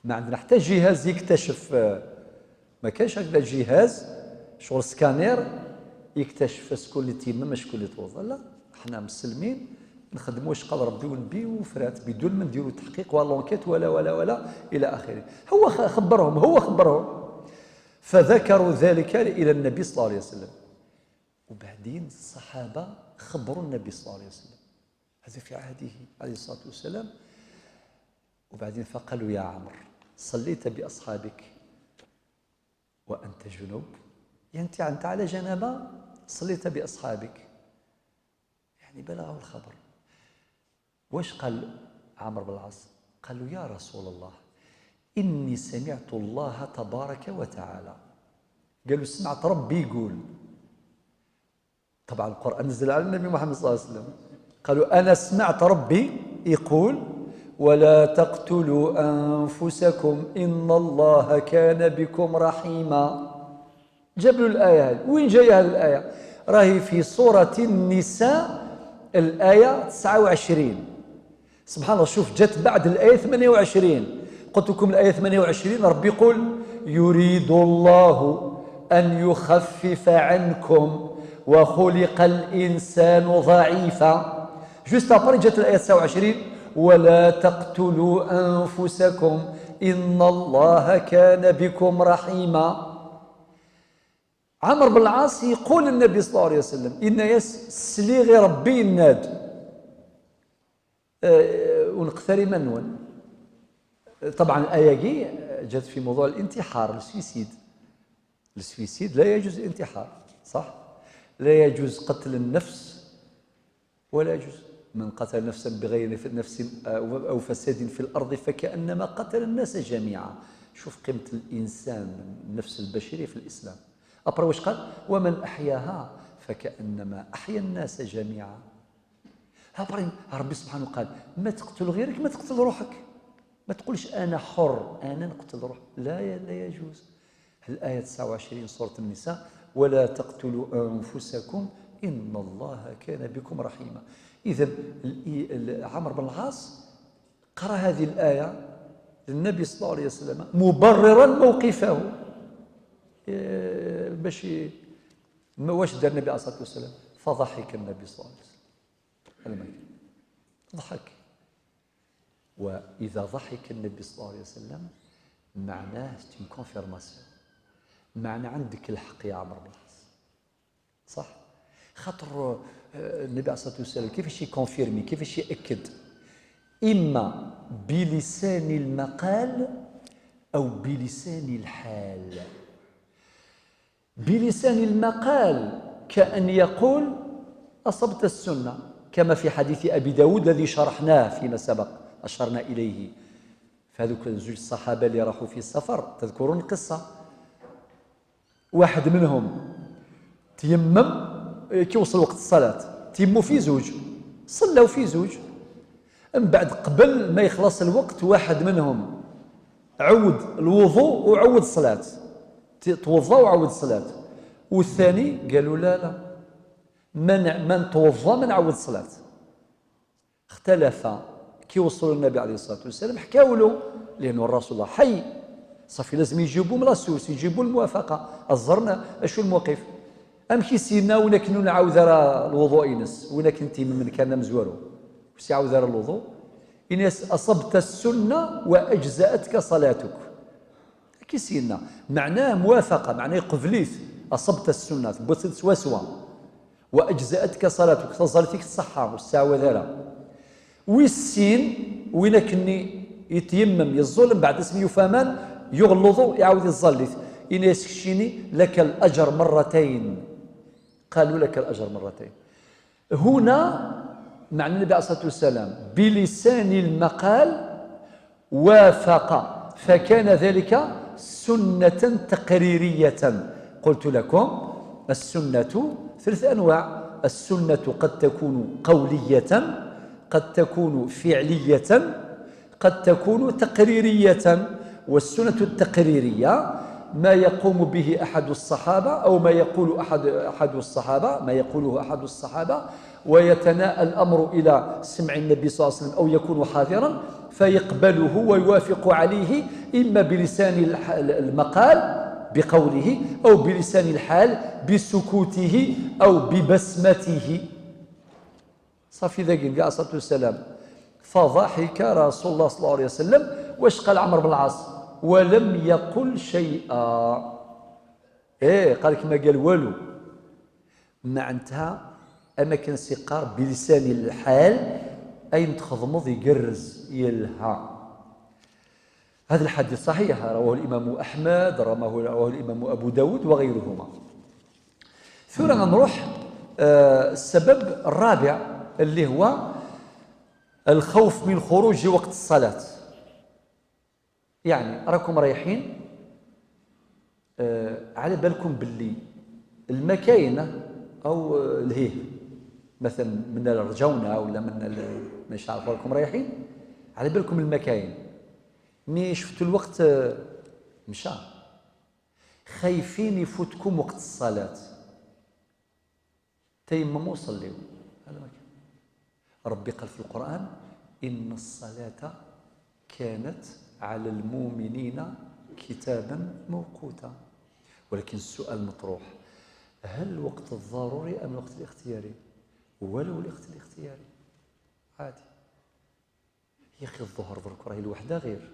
ما عندنا حتى جهاز يكتشف، ما كاينش هكذا جهاز شغل سكانير يكتشف شكون اللي تيمم شكون اللي توضا. لا، احنا مسلمين نخدموا واش قال ربي والنبي وفرات، بدون ما نديروا تحقيق ولا l'enquête ولا ولا ولا الى اخره. هو خبرهم، هو خبرهم، فذكروا ذلك الى النبي صلى الله عليه وسلم. وبعدين الصحابة خبروا النبي صلى الله عليه وسلم، هذا في عهده عليه الصلاة والسلام. وبعدين فقالوا يا عمرو صليت باصحابك وانت جنوب، يعني انت على جنابه صليت باصحابك، يعني بلغه الخبر. واش قال عمرو بن العاص؟ قال له يا رسول الله إني سمعت الله تبارك وتعالى. قالوا سمعت ربي يقول. طبعا القرآن نزل على النبي محمد صلى الله عليه وسلم. قالوا أنا سمعت ربي يقول ولا تقتلوا أنفسكم إن الله كان بكم رحيما. جاب له الآية هذه. وين جاية هذه الآية؟ راهي في سورة النساء الآية 29. سبحان الله، شوف جت بعد الآية 28. قلت لكم الآية 28 ربي يقول يريد الله أن يخفف عنكم وخلق الإنسان ضعيفا. juste après جت الآية 29 ولا تقتلوا أنفسكم إن الله كان بكم رحيما. عمرو بن العاص يقول النبي صلى الله عليه وسلم إن يس سليغي ربي الناد ونقتري منون. طبعا الآية جي جت في موضوع الانتحار، ال suicide. ال suicide لا يجوز الانتحار، صح؟ لا يجوز قتل النفس، ولا يجوز من قتل نفسا بغير نفس أو فساد في الأرض فكأنما قتل الناس جميعا. شوف قيمة الإنسان، النفس البشرية في الإسلام. après واش قال؟ ومن أحياها فكأنما أحيا الناس جميعا. après ربي سبحانه قال ما تقتل غيرك ما تقتل روحك، ما تقولش أنا حر أنا نقتل روحي، لا لا يجوز. الآية 29 سورة النساء ولا تقتلوا أنفسكم إن الله كان بكم رحيما. إذا عمرو بن العاص قرأ هذه الآية للنبي صلى الله عليه وسلم مبررا موقفه. باش واش دار النبي عليه الصلاة والسلام؟ فضحك النبي صلى الله عليه وسلم. هذا ما ضحك. وإذا ضحك النبي صلى الله عليه وسلم معناه c'est une confirmation، معنى عندك الحق يا عمرو بن العاص، صح؟ خاطر النبي عليه الصلاة والسلام كيفاش ي confirmer، كيفاش يأكد؟ إما بلسان المقال أو بلسان الحال. بلسان المقال كأن يقول أصبت السنة، كما في حديث أبي داود الذي شرحناه فيما سبق، أشرنا إليه. فهذوك زوج الصحابة اللي راحوا في السفر، تذكرون القصة؟ واحد منهم تيمم كي وصل وقت الصلاة، تيموا في زوج، صلوا في زوج. من بعد قبل ما يخلص الوقت واحد منهم عود الوضوء وعود الصلاة، توضأ وعود الصلاة. والثاني قالوا لا لا، من توضأ من عود الصلاة. اختلف. كي وصلوا للنبي عليه الصلاة والسلام حكاوا له، لأنه الرسول الله حي، صافي لازم يجيبوا من la source، يجيبوا الموافقة. الزرنا اشو الموقف؟ أمشي سيدنا ولكن نعاود الوضوء ينس، ولكن من كان مزورو وسي عاود الوضوء إنس أصبت السنة وأجزأتك صلاتك. كي سيدنا معناه موافقة، معناه قبليت، أصبت السنة بوت سوا سوا وأجزأتك صلاتك، صلاتك الصحة والساعة وذرا. والسين ولكن يتيمم يظلم بعد اسم يفهمان يغلظ يعاود يظلت إن يسكشيني لك الأجر مرتين. قالوا لك الأجر مرتين. هنا معنى النبي عليه الصلاة والسلام بلسان المقال وافق، فكان ذلك سنة تقريرية. قلت لكم السنة ثلاث أنواع: السنة قد تكون قولية، قد تكون فعلية، قد تكون تقريرية. والسنة التقريرية ما يقوم به أحد الصحابة أو ما يقول أحد الصحابة، ما يقوله أحد الصحابة ويتناءى الأمر إلى سمع النبي صلى الله عليه وسلم أو يكون حاضرا فيقبله ويوافق عليه، إما بلسان المقال بقوله أو بلسان الحال بسكوته أو ببسمته. صافي ذاك قال الصلاة والسلام فضحك رسول الله صلى الله عليه وسلم. واش قال عمرو بن العاص؟ ولم يقل شيئا. إيه قال لك ما قال والو. معناتها أما كان سيقار بلسان الحال أين تخضمض يقرز يلها. هذا الحديث صحيح، رواه الإمام أحمد، رواه الإمام أبو داود وغيرهما. ثم نروح السبب الرابع اللي هو الخوف من خروج وقت الصلاة. يعني راكم رايحين على بالكم باللي المكاينه او الهيه مثلا من الرجونه ولا من مش عارف راكم رايحين على بالكم المكاين، mais شفتوا الوقت مشى، خايفين يفوتكم وقت الصلاة، تيمموا وصليوا. هذا ما كان. ربي قال في القرآن إن الصلاة كانت على المؤمنين كتابا موقوتا. ولكن السؤال مطروح، هل الوقت الضروري أم الوقت الاختياري؟ ولو الوقت الاختياري عادي يا أخي. الظهر درك راهي الوحدة غير،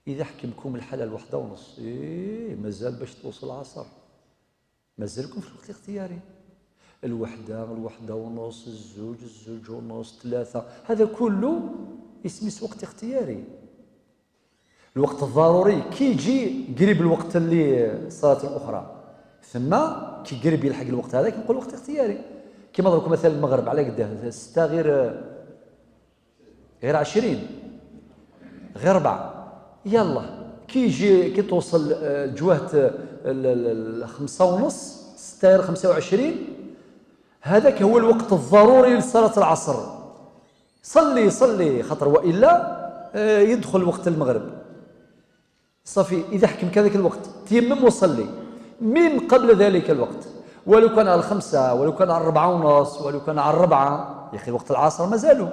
إذا حكمكم الحالة 1:30، إيه مازال باش توصل العصر، مازالكم في الوقت الاختياري. 1، 1:30، 2، 2:30، 3، هذا كله اسمه وقت اختياري. الوقت الضروري كي يجي قريب الوقت اللي الصلاة الأخرى، ثم كي قريب يلحق الوقت هذاك نقول وقت اختياري. كيما ضربكم مثلا المغرب على قداه 6 غير 20 غير 4، يلا كي يجي كي توصل جوهة 5:30، 6 غير 25، هذاك هو الوقت الضروري لصلاة العصر. صلي صلي خاطر وإلا يدخل وقت المغرب. صافي إذا حكم كذاك الوقت تيمم وصلي من قبل ذلك الوقت، ولو كان على 5، ولو كان على 4:30، ولو كان على 4. يا أخي وقت العصر مازالوا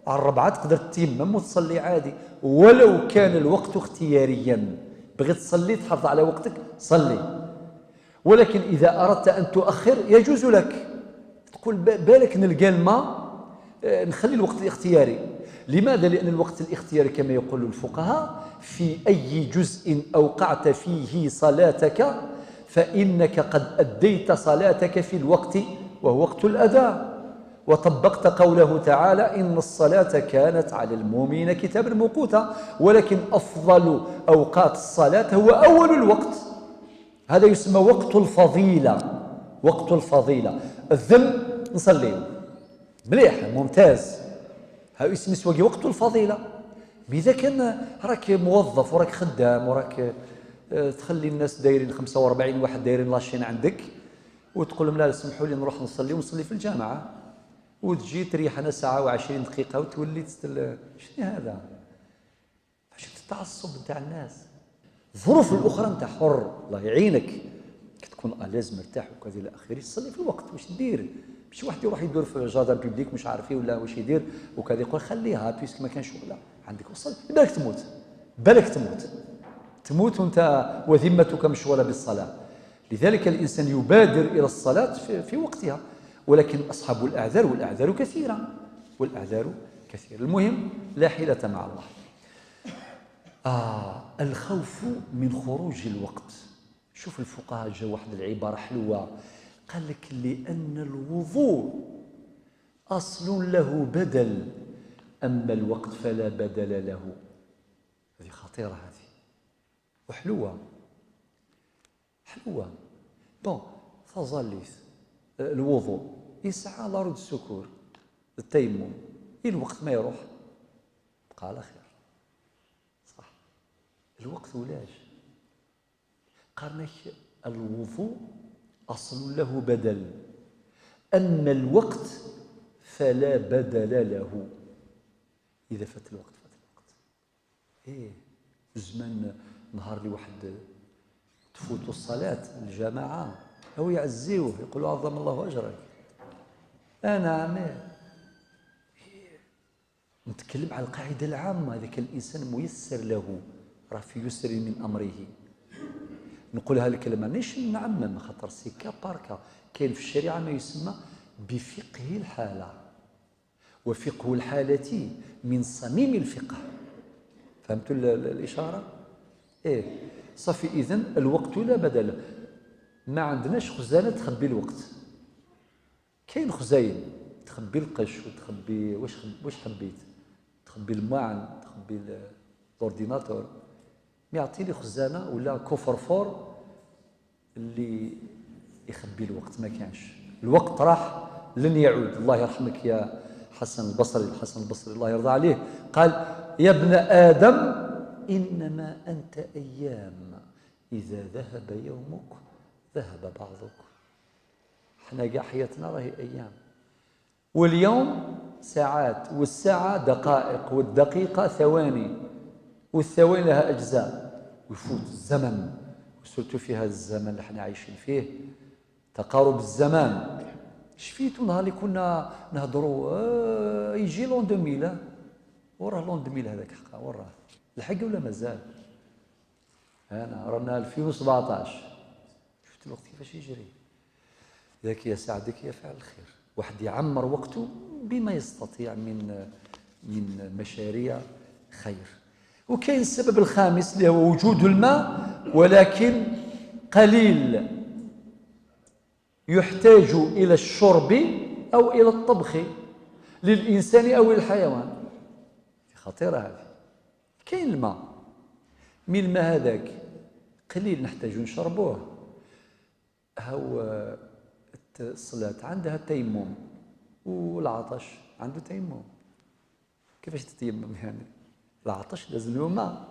على 4 تقدر تيمم وتصلي عادي، ولو كان الوقت اختياريا. بغيت تصلي تحافظ على وقتك صلي، ولكن إذا أردت أن تؤخر يجوز لك، تقول بالك نلقى الماء نخلي الوقت الاختياري. لماذا؟ لأن الوقت الاختياري كما يقول الفقهاء في أي جزء أوقعت فيه صلاتك فإنك قد أديت صلاتك في الوقت وهو وقت الأداء، وطبقت قوله تعالى إن الصلاة كانت على المؤمنين كتابا موقوتا. ولكن أفضل أوقات الصلاة هو أول الوقت، هذا يسمى وقت الفضيلة. وقت الفضيلة الذم نصليه مليح ممتاز، هذا يسمى وقت الفضيلة. إذا كان راك موظف وراك خدام وراك تخلي الناس دايرين 45 واحد دايرين la chaîne عندك، وتقول لهم لا سمحوا لي نروح نصلي ونصلي في الجامعة، وتجي تريح انا 1:20 وتولي تستل. شنو هذا؟ شفت التعصب نتاع الناس. الظروف الاخرى انت حر، الله يعينك، كتكون à l'aise مرتاح وكذا الى اخره، تصلي في الوقت. واش دير؟ ماشي واحد يروح يدور في jardin public مش عارف ايه ولا واش يدير وكذا، يقول خليها puisque ما كانش شغله عندك، وصل بالك تموت، بالك تموت، تموت وانت وذمتك مشغولة بالصلاة. لذلك الانسان يبادر الى الصلاة في وقتها، ولكن اصحاب الاعذار، والاعذار كثيرة، والاعذار كثيرة. المهم لا حيله مع الله. الخوف من خروج الوقت. شوف الفقهاء جا واحد العبارة حلوة، قال لك لان الوضوء اصل له بدل، اما الوقت فلا بدل له. هذه خطيرة هذه وحلوه حلوة. bon تظليت الوضوء يسعى la roue de secours، التيمم الوقت ما يروح بقى على خير. صح الوقت ولاش قارنك الوضوء أصل له بدل، أما الوقت فلا بدل له. إذا فات الوقت فات الوقت. إيه زمان نهار اللي واحد تفوتوا الصلاة الجماعة أو يعزيوه يقولوا عظم الله أجرك. أنا عمال نتكلم على القاعدة العامة، إذا كان الإنسان ميسر له راه في يسر من أمره. نقولها الكلمة مانيش نعمم خاطر c'est cas par cas، كاين في الشريعة ما يسمى بفقه الحالة، وفقه الحالة من صميم الفقه. فهمتوا الإشارة؟ إيه صافي. إذن الوقت لا بدل، ما عندناش خزانة تخبي الوقت. كاين خزاين تخبي القش وتخبي واش حبيت، تخبي الماعن، تخبي l'ordinateur، mais يعطيني خزانه ولا coffre-fort اللي يخبي الوقت. ما كانش الوقت راح لن يعود. الله يرحمك يا حسن البصري، الحسن البصري الله يرضى عليه قال يا ابن ادم إنما أنت أيام، إذا ذهب يومك ذهب بعضك. احنا كاع حياتنا راهي أيام، واليوم ساعات، والساعة دقائق، والدقيقة ثواني، والثواني لها أجزاء، ويفوت الزمن. وسرتو في هذا الزمن اللي احنا عايشين فيه، تقارب الزمان. شفيتو نهار اللي كنا نهضروا يجي l'an 2000، وراه l'an 2000 هذاك حقا، وراه الحق ولا مازال؟ انا رانا 2017. شفت الوقت كيفاش يجري. ذاك يا سعدك يا فعل الخير، واحد يعمر وقته بما يستطيع من مشاريع خير. وكاين السبب الخامس اللي هو وجود الماء ولكن قليل، يحتاج إلى الشرب أو إلى الطبخ للإنسان أو الحيوان. خطيرة هذه. كاين الماء، من الماء هذاك قليل نحتاج نشربوه. هو الصلاة عندها تيمم، والعطش عنده تيمم. كيفاش تتيمم يعني؟ العطش لازم له ماء.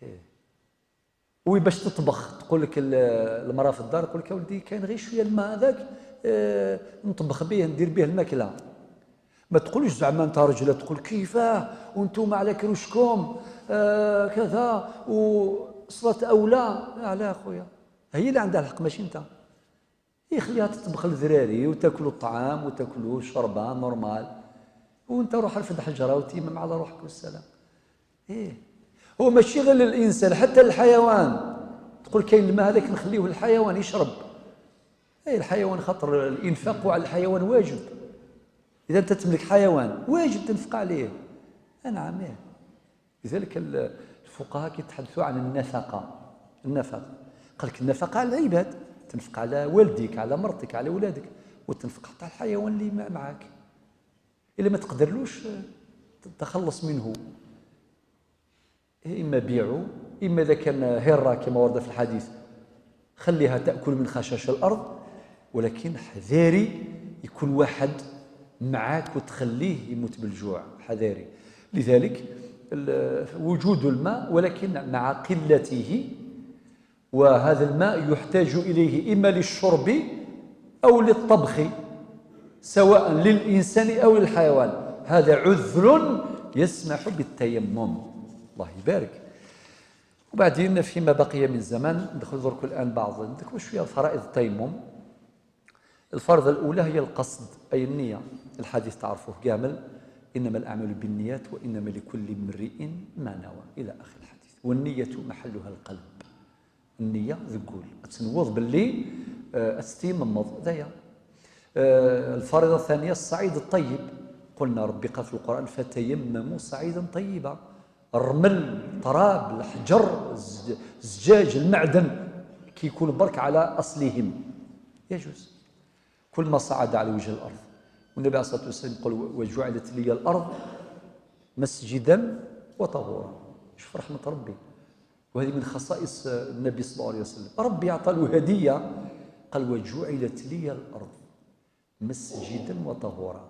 إيه. وباش تطبخ تقول لك المرأة في الدار، تقول لك يا ولدي كاين غير شوية الماء هذاك، نطبخ به، ندير به الماكلة. ما تقولش زعما انت رجله تقول كيفاه وانتم على كروشكم كذا وصلت اولى. لا خويا، هي اللي عندها الحق ماشي انت. يخليها تطبخ الذراري وتاكلوا الطعام وتاكلوا شربه normal، وانت روح رفد حجره وتيمم على روحك والسلام. ايه هو ماشي غير للانسان، حتى الحيوان. تقول كاين الماء هذاك نخليه للحيوان يشرب. ايه الحيوان، خاطر الانفاق على الحيوان واجب. اذا انت تملك حيوان واجب تنفق عليه. نعم. إيه. لذلك الفقهاء كيتحدثوا عن النفقة. النفقة قال لك النفقة على العباد، تنفق على والديك، على مرتك، على ولادك، وتنفق حتى على الحيوان اللي معاك. الا ما تقدرلوش تخلص منه، اما بيعه، اما اذا كان هره كما ورد في الحديث خليها تاكل من خشاش الارض، ولكن حذاري يكون واحد معاك وتخليه يموت بالجوع، حذاري. لذلك وجود الماء ولكن مع قلته، وهذا الماء يحتاج إليه إما للشرب أو للطبخ، سواء للإنسان أو للحيوان. هذا عذر يسمح بالتيمم. الله يبارك. وبعدين فيما بقي من زمن ندخل درك الآن بعض نذكر شوية فرائض التيمم. الفرض الأولى هي القصد أي النية. الحديث تعرفوه كامل، إنما الأعمال بالنيات وإنما لكل امرئ ما نوى، إلى آخر الحديث. والنية محلها القلب. النية تقول تنوض باللي استيممض ذايا. الفريضة الثانية الصعيد الطيب. قلنا ربي قال في القرآن فتيمموا صعيدا طيبا. الرمل، التراب، الحجر، الزجاج، المعدن، كي يكون برك على أصلهم يجوز. كل ما صعد على وجه الأرض. والنبي عليه الصلاة والسلام يقول وجعلت لي الأرض مسجدا وطهورا. شوف رحمة ربي، وهذه من خصائص النبي صلى الله عليه وسلم. ربي أعطى له هدية، قال وجعلت لي الأرض مسجدا وطهورا.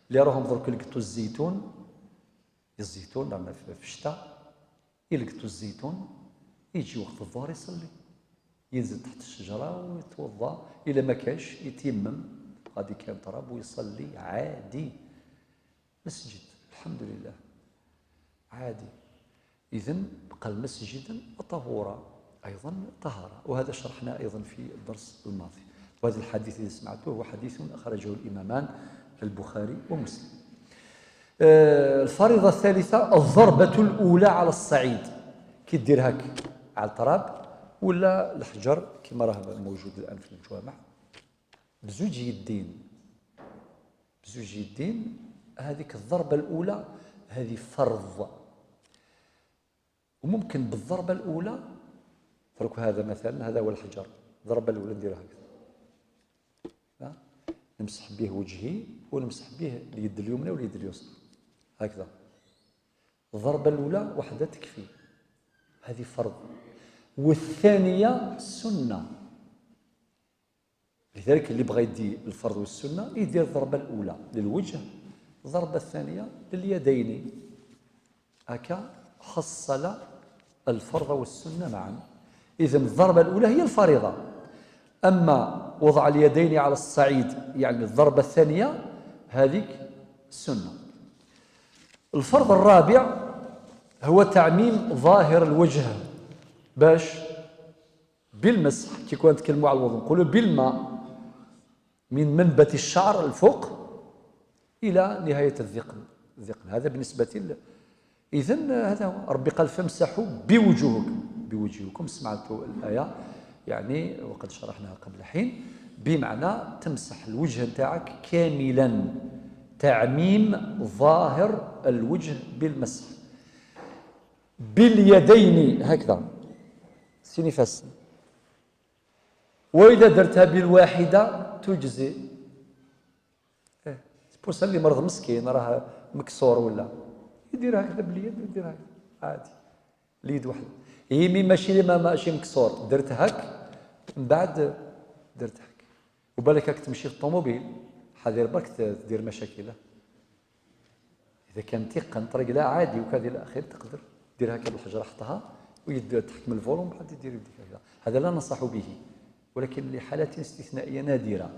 اللي راهم درك يلقطوا الزيتون، الزيتون رانا في الشتاء، يلقطوا الزيتون، يجي وقت الظهر يصلي، ينزل تحت الشجرة ويتوضأ، إلا ما كاش يتيمم، غادي كان تراب ويصلي عادي. مسجد الحمد لله عادي. إذن بقى المسجد وطهورا، أيضا طهارة. وهذا شرحناه أيضا في الدرس الماضي. وهذا الحديث الذي سمعته هو حديث أخرجه الإمامان البخاري ومسلم. الفريضة الثالثة الضربة الأولى على الصعيد. كي دير هاك على التراب ولا الحجر كما راه موجود الآن في الجوامع، بزوج يدين، بزوج يدين. هذيك الضربة الأولى هذه فرض. وممكن بالضربة الأولى ترك هذا مثلا، هذا هو الحجر، الضربة الأولى نديرها هكذا، نمسح به وجهي ونمسح به اليد اليمنى واليد اليسرى هكذا. الضربة الأولى وحدة تكفي، هذه فرض. والثانية سنة. لذلك اللي بغى يدي الفرض والسنة يدير الضربة الأولى للوجه، الضربة الثانية لليدين، هكا حصل الفرض والسنة معا. إذن الضربة الأولى هي الفريضة، أما وضع اليدين على الصعيد يعني الضربة الثانية هذيك السنة. الفرض الرابع هو تعميم ظاهر الوجه باش بالمسح، كي كنا نتكلموا على الوضوء نقولوا بالماء من منبت الشعر الفوق إلى نهاية الذقن، الذقن هذا بالنسبة. إذن هذا هو ربي قال فامسحوا بوجوهكم، بوجوهكم سمعتوا الآية يعني وقد شرحناها قبل حين، بمعنى تمسح الوجه نتاعك كاملا، تعميم ظاهر الوجه بالمسح باليدين هكذا سينيفاس. وإذا درتها بالواحدة تجزي. إيه بوصل اللي مرض مسكين راه مكسور ولا يدير هكذا باليد ويدير هكذا عادي، اليد وحده هي mais ماشي ماشي مكسور، درت هك من بعد درت هك، وبالك هاك تمشي في الطوموبيل حذر برك تدير مشاكل. إذا كان تيقن طريق لا عادي وكذا إلى آخره تقدر دير هكا بالحجرة حطها ويد تحكم ال volant بعد يدير يديك هكذا، هذا لا ننصح به، ولكن لحالات استثنائية نادرة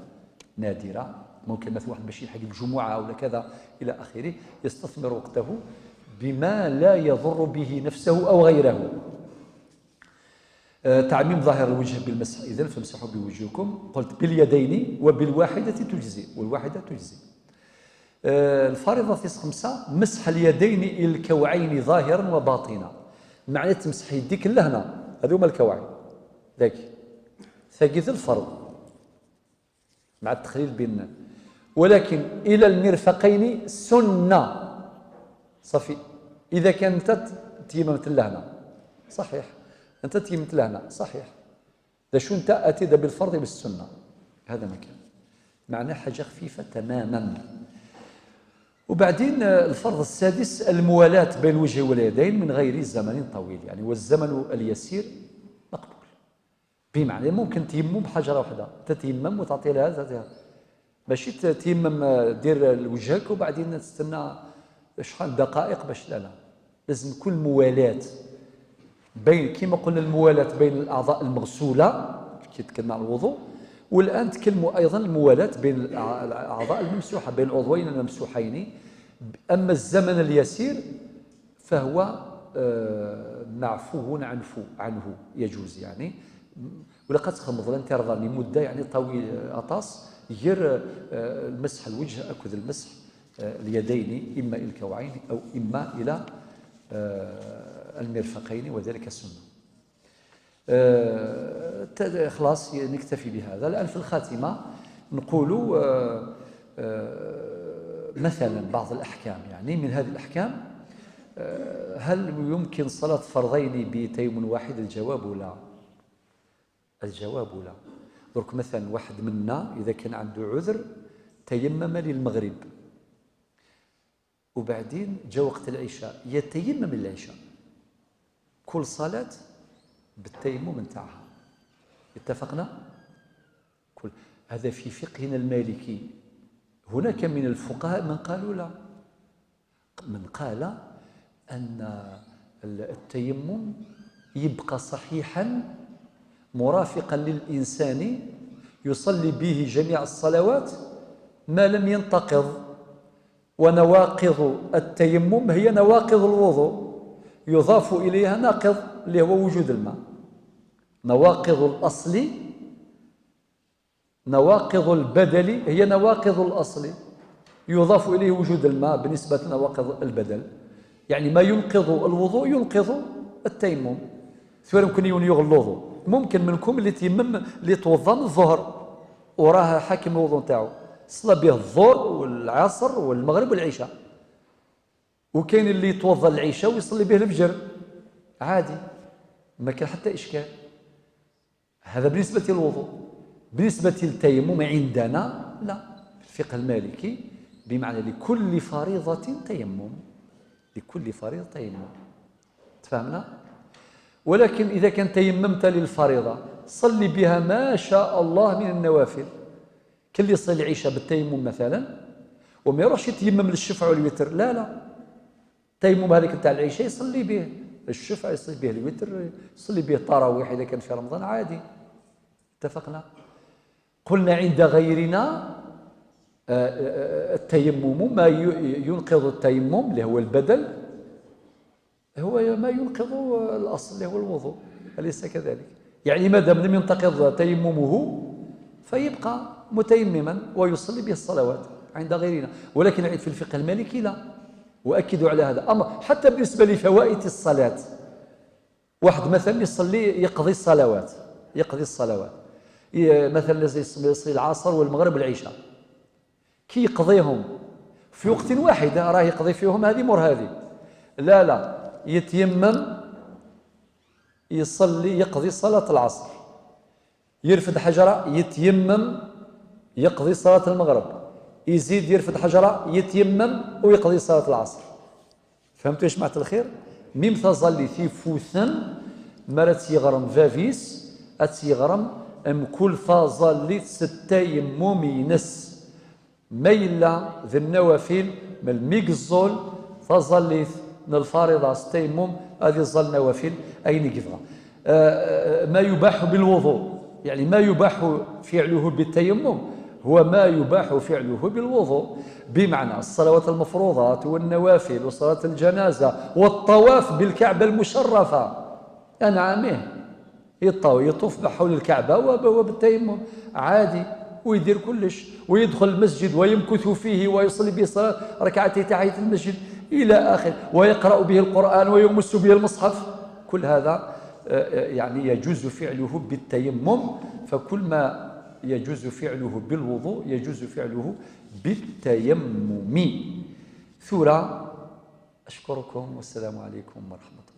نادرة، ممكن مثلا واحد باش يلحق الجمعة ولا كذا إلى آخره يستثمر وقته بما لا يضر به نفسه أو غيره. تعميم ظاهر الوجه بالمسح، إذن فامسحوا بوجوهكم، قلت باليدين وبالواحدة تجزي، والواحدة تجزي. الفريضة 5 مسح اليدين إلى الكوعين ظاهرا وباطنا، معنى تمسح يديك لهنا، هذو هما الكوعين ذاك ثقيث الفرض مع التخليل بين، ولكن إلى المرفقين سنة. صافي إذا كان أنت تيممت لهنا صحيح، أنت تيممت لهنا صحيح، ذا شو أنت أتيت بالفرض بالسنة، هذا ما كان معناه حاجة خفيفة تماما. وبعدين الفرض السادس الموالاة بين الوجه واليدين من غير زمن طويل، يعني والزمن اليسير مقبول، بمعنى ممكن تيمم بحجرة واحدة، تتيمم وتعطي لها تعطيها، ماشي تيمم دير وجهك وبعدين تستنى شحال دقائق باش، لا لا، لازم كل موالاة بين، كما قلنا الموالاة بين الأعضاء المغسولة كي تكلمنا على الوضوء، والآن تكلموا أيضا الموالاة بين الأعضاء الممسوحة، بين العضوين الممسوحين. أما الزمن اليسير فهو معفو عنه يجوز، يعني ولقد تخمض لن ترضى لمدة يعني طويل أطاس غير المسح الوجه أكد المسح اليدين إما إلى الكوعين أو إما إلى المرفقين، وذلك السنة. خلاص نكتفي بهذا. الآن في الخاتمة نقول مثلا بعض الأحكام، يعني من هذه الأحكام هل يمكن صلاة فرضين بتيمم واحد؟ الجواب لا، الجواب لا. درك مثلا واحد منا إذا كان عنده عذر تيمم للمغرب وبعدين جاء وقت العشاء يتيمم للعشاء، كل صلاة بالتيمم نتاعها، اتفقنا؟ كل هذا في فقهنا المالكي. هناك من الفقهاء من قالوا لا، من قال أن التيمم يبقى صحيحا مرافقا للإنسان يصلي به جميع الصلوات ما لم ينتقض، ونواقض التيمم هي نواقض الوضوء يضاف إليها ناقض اللي هو وجود الماء. نواقض الأصل، نواقض البدل هي نواقض الأصل يضاف إليه وجود الماء بالنسبة لنواقض البدل، يعني ما ينقض الوضوء ينقض التيمم. ثم يمكن يغلظوا، ممكن منكم اللي تيمم اللي توضى من الظهر وراه حاكم الوضوء نتاعو صلى به الظهر والعصر والمغرب والعشاء، وكاين اللي يتوضا العشاء ويصلي به الفجر عادي، ما كان حتى اشكال. هذا بالنسبة للوضوء. بالنسبة للتيمم عندنا لا، في الفقه المالكي بمعنى لكل فريضة تيمم، لكل فريضة تيمم، تفهمنا؟ ولكن اذا كان تيممت للفريضه صلي بها ما شاء الله من النوافل، كل يصلي العشاء بالتيمم مثلا وما يروحش يتيمم للشفع والوتر، لا لا، التيمم هذيك نتاع العشاء يصلي به الشفع، يصلي به الوتر، يصلي به التراويح إذا كان في رمضان عادي. اتفقنا؟ قلنا عند غيرنا التيمم ما ينقض التيمم اللي هو البدل هو ما ينقض الأصل اللي هو الوضوء، أليس كذلك؟ يعني ما دام لم ينتقض تيممه فيبقى متيمما ويصلي به الصلوات عند غيرنا. ولكن في الفقه المالكي لا، وأكدوا على هذا أمر حتى بالنسبة لفوائد الصلاة. واحد مثلا يصلي يقضي الصلوات، يقضي الصلوات مثلا يصلي العصر والمغرب والعشاء، كي يقضيهم في وقت واحد راه يقضي فيهم هذه مر هذه، لا لا، يتيمم يصلي يقضي صلاة العصر، يرفد حجرة يتيمم يقضي صلاة المغرب، يزيد يرفد حجرة يتيمم ويقضي صلاة العصر. فهمتوا يا جماعة الخير؟ ميم تظلي ثيفوثن مرات يغرم فافيس أتيغرم ام كل ثازلي ستيمم ينس ميلا ذي النوافل من الميكزول تظلي من الفارضة ستيمم هذه الظل نوافل أين كيفها. ما يباح بالوضوء، يعني ما يباح فعله بالتيمم هو ما يباح فعله بالوضوء، بمعنى الصلوات المفروضات والنوافل وصلاة الجنازة والطواف بالكعبة المشرفة. أنعامه يطوف حول الكعبة وبالتيمم عادي، ويدير كلش، ويدخل المسجد ويمكث فيه ويصلي به صلاة ركعتي تحية المسجد إلى آخر، ويقرأ به القرآن ويمس به المصحف. كل هذا يعني يجوز فعله بالتيمم. فكل ما يجوز فعله بالوضوء يجوز فعله بالتيمم. ثورة، أشكركم والسلام عليكم ورحمة الله.